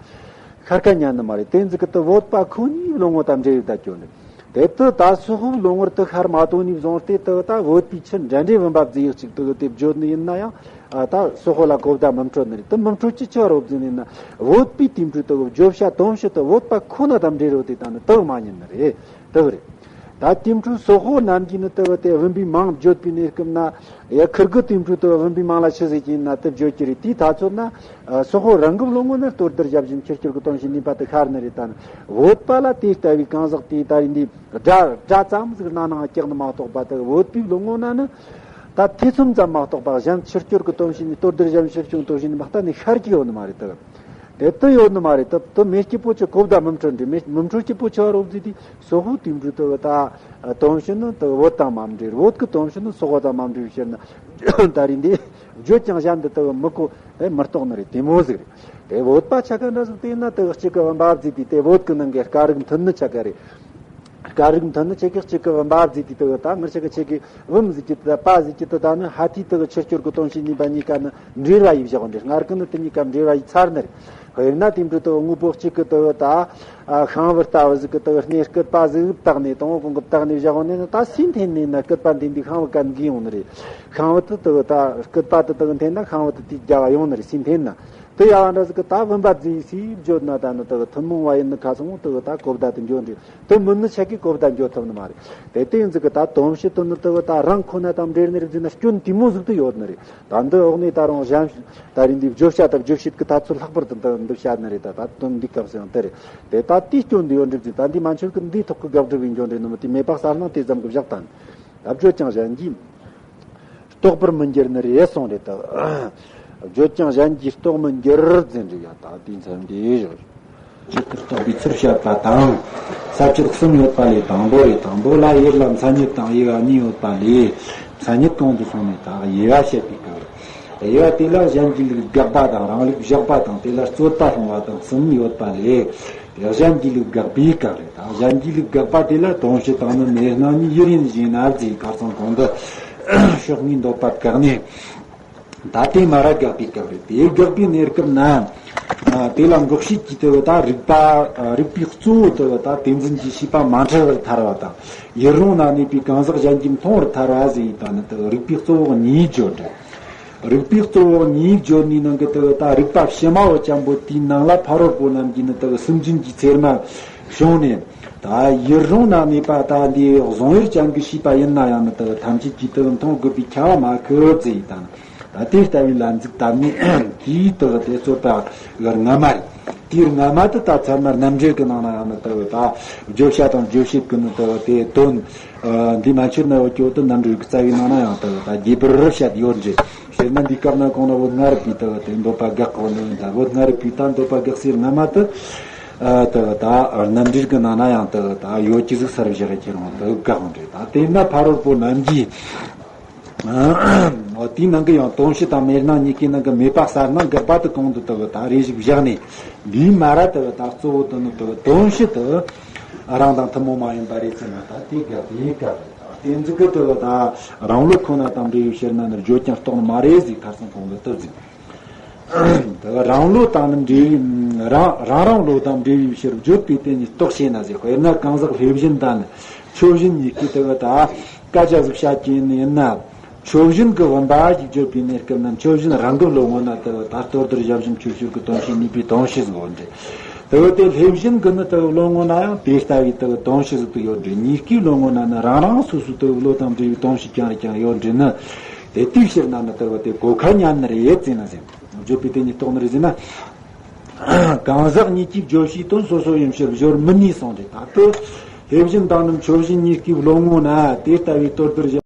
ཤར་ཁ་ཉན་ནི་མ་རེད། དེ་ཟིག་གི་དུ་བོད་པ་ཁོ་ནའི་བློ་ངོ་དང་འབྲེལ་ཡོད་ད་སྐྱོ་ནི། དེ་དུ་ད་སོག་པོའི་བློ་ངོར་དུ་ཤར་མ་ཐོན་ནས་བཟུང་སྟེ། དུ་ད་བོད་པའི་ཆི་འདྲ་འདྲའི་བུམ་པ་བརྫིས་ཡག་ཅིག་དུ་དེ་བརྗོད་ནི་ཡིན་ན་ཡང་། ཨ་ད་སོག་པོ་ལ་གོ་བརྡ་མི་འཕྲོད་ནི་རེད། དུ་མི་འཕྲོད་ཀྱི་ཆི་རོབ་ཟིན་ནི་ཡིན་ན། བོད་པའི་དེ་འཕྲོ་དུ་བརྗོད་བྱ་དོན་བྱེད་དུ་བོད་པ་ཁོ་ན་དང་འབྲེལ་རོ་དེ་ད་ནི་དུ་མ་ཉན་ནི་རེད། དུ་རེད། ད་དེ་འཕྲོ་སོག་པོ་རྣམས་ཀྱིས་ནི་དུ་དེ་བུམ་པའི་མིང་བརྗོད་པའི་གནས་སྐབས་ན། ཡ་ཁིར་གི་དེ་འཕྲོ་དུ་བུམ་པའི་མིང་ལ་ཆི་ཟེར་གྱི་ཡིན་ན་དུ་བརྗོད་ཀྱི་རེད། དེའི་ཐ་ཚོད་ན། ཨ་སོག་པོ་རང་གི་བློ་ངོ་ན་ལྟོ་ལྡིར་བྱ་བཞིན་ཕྱིར་སྐྱོར་གྱི་དོན་བྱེད་ནུས་པ་དུ་ཤར་ནི་རེད། ད་ནི་བོད་པ་ལ་དེ་ལྟ་བུའི་གང་ཟག་དེ་ད་རེས་འདི་སྒྲ་སྒྲ་ཙམ་ཟིག་སྣ་ནང་བཀྱག་ནི་མ་གཏོགས་པ། དུ་བོད་པའི་བློ་ངོ་ན་ནི་ད་ཐེ་ཚོམ་ཙམ་མ་གཏོགས་པ། གཞན་ཕྱིར་སྐྱོར་གྱི་དོན་བྱེད་ནི་ལྟོ་ལྡིར་བྱ་བཞིན་ཕྱིར་སྐྱོར་དོན་བྱེད་ནི་མ་གཏོགས་ནི་ཤར་གྱི་ཡོད་ནི་མ་རེད། དུ་དེ་དུ་ཡོད་ནི་མ་རེད། དུ་དུ་མེ་སྐྱིད་པོ་ཆུ་གོ་བརྡ་མི་འཕྲོད་འདྲི། མེ་མི་འཕྲོད་སྐྱིད་པོ་ཆུ་རོབ་ཟིན་དུས་སོག་པོ་དེ་འཕྲོ་དུ་ད་དོན་བྱེད་ནི་དུ་བོད་དང་མ་འབྲེལ། བོད་ཀྱི་དོན་བྱེད་ནི་སོག་པོ་དང་མ་འབྲེལ་ཕྱིར་ན། ད་རེས་འདི་བརྗོད་ཀྱང་གཞན་དུ་དུ་མི་གོ་དེ་མི་རྟོགས་ནི་རེད། དེ་མོ་ཟིག་རེད། དེ་བོད་པ་ཆ་ག་འདྲ་ཟིག་དེ་ན་དུ་གཅིག་གི་བུམ་པ་བརྫིས་དུས་དེ་བོད་ཀྱི་ནང་གི་སྐད་རིགས་མཐུན་ནི་ཆ་ག་རེད། སྐད་རིགས་མཐུན་ནི་ཆ་གི་གཅིག་གི་བུམ་པ་བརྫིས་དུས་དུ་ད་ངར་ཆ་གི་ཆ་གི་བུམ་ཟིག་གི་དུ་པ་ཟིག་གི་དུ་ད་ནི་ཧ་ཐི་དུ་ཆིར་སྐྱོར་གི་དོན་བྱེད་ནུས་པ་གཉིས་ཀ་ནི་འབྲེལ་བ་ཡིས་བཞག་འདྲ། སྔར་གི་ནི་དེ་གཉིས་ཀ་འབྲེལ་བ་ཡིས་ཚར་ནི་རེད། དཔེར་ན་དེ་འཕྲོ་དུ་དངོས་པོ་གཅིག་གི་དུ་ད་ཤིང་བུ་ལྟ་བུ་ཟིག་གི་དུ་སྣེ་སྐུད་པ་ཟིག་བཏགས་ནས་དང་པོ་གོང་གི་བཏགས་ནས་བཞག་ནས་ནི་ད་སུས་འཐེན་ནས་ན་སྐུད་པ་འདི་འདི་ཤིང་བུ་གན་གི་ཡོང་ནི་རེད། ཤིང་བུ་དུ་དུ་ད་སྐུད་པ་དུ་དུ་འཐེན་ན་ཤིང་བུ་དུ་དེ་རྒྱ་བ་ཡོང་ནི་རེད། སུས་འཐེན་ན། དེ་ཡང་འདྲ་ཟིག་གི་ད་བུམ་པ་བརྫིས་སུས་བརྗོད་ན་ད་ནི་དུ་ཐུན་མོང་བ་ཡིན་ནི་ཁ་སང་དུ་ད་གོ་བརྡ་དུ་འགྱོ་འདྲ། དུ་མིན་ནི་ཆ་གི་གོ་བརྡ་འགྱོ་ཐུབ་ནི་མ་རེད། དེ་དེ་ཡིན་ཟིག་གི་ད་དོན་བྱེད་དུ་ནི་དུ་ད་རང་ཁོ་ན་དང་འབྲེལ་ནི་རེད་ཟེར་ན་སྐྱོན་དེ་མོ་ཟིག་ཏུ་ཡོད་ནི་རེད། ད་འདི་འོག་ནས་ད་རུང་གཞན་ད་རིང་འདི་བརྗོད་བྱ་དང་རྗོད་བྱེད་ཀྱི་ཐ་ཚུལ་ལྷག་པར་དུ་འདི་འདི་བཤད་ནི་རེད། ད་ད་དོན་འདི་སྐབས་སུ་ཡང་དེ་རེད། དེ་ད་དེའི་སྐྱོན་འདི་ཡོད་འགྲིབ་ཟིག་ད་འདི་མན་ཆོད་ཀྱི་འདིའི་ཐོག་གི་དགག་སྒྲུབ་ཡིན་འགྱོ་འདྲ་ནི་མི་དེ་མེད་པ་གསལ་སྣང་དེ་ཙམ་གྱི་བཞག་དང་། ད་བརྗོད་ཀྱང་གཞན་གྱིས་རྟོགས་པར་མི་འགྱུར་ནི་རེད་གསུངས་རེད་དོ། བརྗོད་ཀྱང་གཞན་གྱིས་རྟོགས་མི་འགྱུར་ཟེར་རེད་ཡ། ད་དེའི་མཚམས་འདི་བཞག་ཇི་ལྟར་བརྟག་པའི་ཚུལ་བཤད་པ་དང་། ས་བཅད་གསུམ་ཡོད་པ་ལས་དང་པོ་རེད། དང་པོ་ལ་ཡུལ་ལ་མཚན་ཉིད་དང་དབྱེ་བ་གཉིས་ཡོད་པ་ལས། མཚན་ཉིད་གོང་དུ་སོང་ནས་ད་དབྱེ་བ་བཤད་པའི་སྐབས། དབྱེ་བ་དེ་ལ་གཞན་གྱི་ལུགས་དགག་པ་དང་རང་ལུགས་བཞག་པ་དང་དེ་ལ་རྩོད་པ་སློང་བ་དང་གསུམ་ཡོད་པ་ལས། དེ་གཞན་གྱི་ལུགས་དགག་པའི་སྐབས་རེད། ད་གཞན་གྱི་ལུགས་དགག་པ་དེ་ལ་དོན་སྤྱི་དང་ནི་གནས་སྣང་གཉིས་ཡུལ་ཡིན་ཞེས་ན་ཟེར། ཁ་སང་གོང་དུ་ཕྱོགས་གཉིས་འདོད་པ་བཀག་ནས། ད་དེ་མ་ར་དགག་པའི་སྐབས་རེད། དེ་དགག་པའི་གནས་སྐབས་ན། ཨ། དེ་ལ་འགོག་བྱེད་ཀྱི་དེ་བ་ད་རིགས་པ། ཨ། རིགས་པའི་གཙོ་བོ་དེ་བ་ད་དེ་འཛིན་གྱི་ཤེས་པ་མ་འཁྲུལ་བར་ཐལ་བ་དང་། ཡུལ་རུང་ན་གནས་པའི་གང་ཟག་གཞན་གྱིས་མཐོང་བར་ཐལ་བ་ཟེར་ཡིན་ད་ནི་དེ་རིགས་པའི་གཙོ་བོ་གཉིས་བརྗོད་འདྲ། རིགས་པའི་གཙོ་བོ་གཉིས་བརྗོད་ནི་ནང་གི་དེ་བ་ད་རིགས་པ་ཕྱི་མ་བོ་ཅན་པོ་དེའི་ནང་ལ་ཕ་རོལ་པོ་རྣམས་ཀྱིས་ནི་དེ་བ་སུན་འབྱིན་གྱི་ཚེར་མ་བྱུང་ནས། ད་ཡུལ་རུང་ན་གནས་པ་ད་འདི་བཟུང་ཡུལ་ཅན་གྱི་ཤེས་པ་ཡིན་ན་ཡང་ནི་དེ་བ་ཐམས་ཅད་ཀྱིས་དེ་བ་མཐོང་དགོས་པའི་ཁྱབ་པ་མ་ཁུར་ཟེར་ཡིན་ད་ནི། ད་དེ་ལྟ་བུའི་ལམ་འཛུགས་དམ་ནི་དེའི་དག་དེ་རྩོད་པ་གི་རྔ་མ་རེད། དེའི་རྔ་མ་དེ་ད་ཚད་མ་རྣམ་འགྲེལ་གི་ནང་ན་ཡང་ནི་དག་ད་བརྗོད་བྱ་དང་རྗོད་བྱེད་ཀྱི་ནི་དག་དེ་དོན། ཨ། འདི་མ་ཆོད་ན་འོ་ཀྱོ་དེ་རྣམ་འགྲེལ་གི་རྩ་བའི་ནང་ན་ཡང་དག་ད་རྒྱས་པར་བཤད་ཡོད་འདྲ། དཔེར་ན་འདི་སྐབས་ན་གོང་ན་བོད་སྔ་རབས་པའི་དག་དེ་འདོད་པ་དགག་གོ་ནི་ད་བོད་སྔ་རབས་པའི་ད་འདོད་པ་དགག་སའི་རྔ་མ་དེ། ཨ། དག་ད་རྣམ་འགྲེལ་གི་ནང་ན་ཡང་དག་ད་ཡོད་ཀྱི་ཟིག་སར་བཞག་གི་རང་དག་དགག་འདྲ། ད་དེ་ན་ཕ་རོལ་པོ་རྣམས་ཀྱིས། འོ། དེའི་ནང་གི་ཡང་དོན་སྤྱི་དང་གནས་སྣང་གཉིས་ཀའི་ནང་གི་མེད་པ་གསལ་སྣང་དགག་པ་དེ་གོང་དུ་དེ་བ་ད་རེ་ཞིག་བཞག་ནས། འདིའི་མ་ར་དེ་བ་ད་གཙོ་བོ་དེ་ནི་དེ་བ་དོན་སྤྱི་དེ་རང་དང་ཐུན་མོང་མ་ཡིན་པ་རེད་ཟེར་ན་ད་དེ་དགག་དེ་དགག་རེད། ད་དེ་འཛུགས་གི་དེ་བ་ད་རང་བློ་ཁོ་ན་དང་འབྲེལ་བའི་ཕྱིར་ན་ནི་བརྗོད་ཀྱང་རྟོགས་ནི་མ་རེད་ཟེར། ཁ་སང་གོང་དུ་དེ་ཟེར། དེ་བ་རང་བློ་དང་ནི་འབྲེལ་བའི་རང་རང་རང་བློ་དང་འབྲེལ་བའི་ཕྱིར་བརྗོད་པའི་དོན་ནི་རྟོགས་ཞེ་ན་ཟེར། དཔེར་ན་གང་ཟག་ལྷས་བཞིན་དང་ནི་ཆོས་བཞིན་གཉིས་ཀའི་དེ་བ་ད་སྐད་ཆ་ཟིག་བཤད་ཀྱི་ཡིན་ན། ཆོས་བཞིན་གྱི་བུམ་པ་ཞིག་བརྗོད་པའི་གནས་སྐབས་ན་ཆོས་བཞིན་རང་གི་བློ་ངོ་ན་དེ་བ་ད་ལྟོ་ལྡིར་ཞབས་ཞུམ་ཆོས་ཕྱིར་གྱི་དོན་སྤྱི་གཉིས་པའི་དོན་སྤྱི་ཟིག་ཡོད་འདྲ། དེ་བ་དེ་ལྷས་བཞིན་གྱི་ནི་དེ་བ་བློ་ངོ་ན་ཡང་དེ་ལྟ་བུའི་དེ་བ་དོན་སྤྱི་ཟིག་ཏུ་ཡོད་འདྲ། གཉིས་ཀའི་བློ་ངོ་ན་ནི་རང་རང་སོ་སོའི་དེ་བ་བློ་དང་འབྲེལ་བའི་དོན་སྤྱི་རྐྱང་རེ་རྐྱང་ཡོད་འདྲ་ནི། དེ་དུས་ཕྱིར་ན་ནི་དེ་བ་དེ་གོ་ཁ་ཉན་ནི་རེད་ཟེར་ན་ཟེར། བརྗོད་པའི་དོན་ནི་རྟོགས་ནི་རེད་ཟེར་ན། གང་ཟག་གཉིས་ཀྱིས་བརྗོད་བྱའི་དོན་སོ་སོ་ཡིན་ཕྱིར་སྦྱོར་མི་ནུས་གསུངས་ཏེ། ད་དུ་ལྷས་བཞིན་དང་ནི་ཆོས་བཞིན་གཉིས་ཀའི་བློ་ངོ་ན་དེ་ལྟ་བུའི་དོན་དུ་བཞག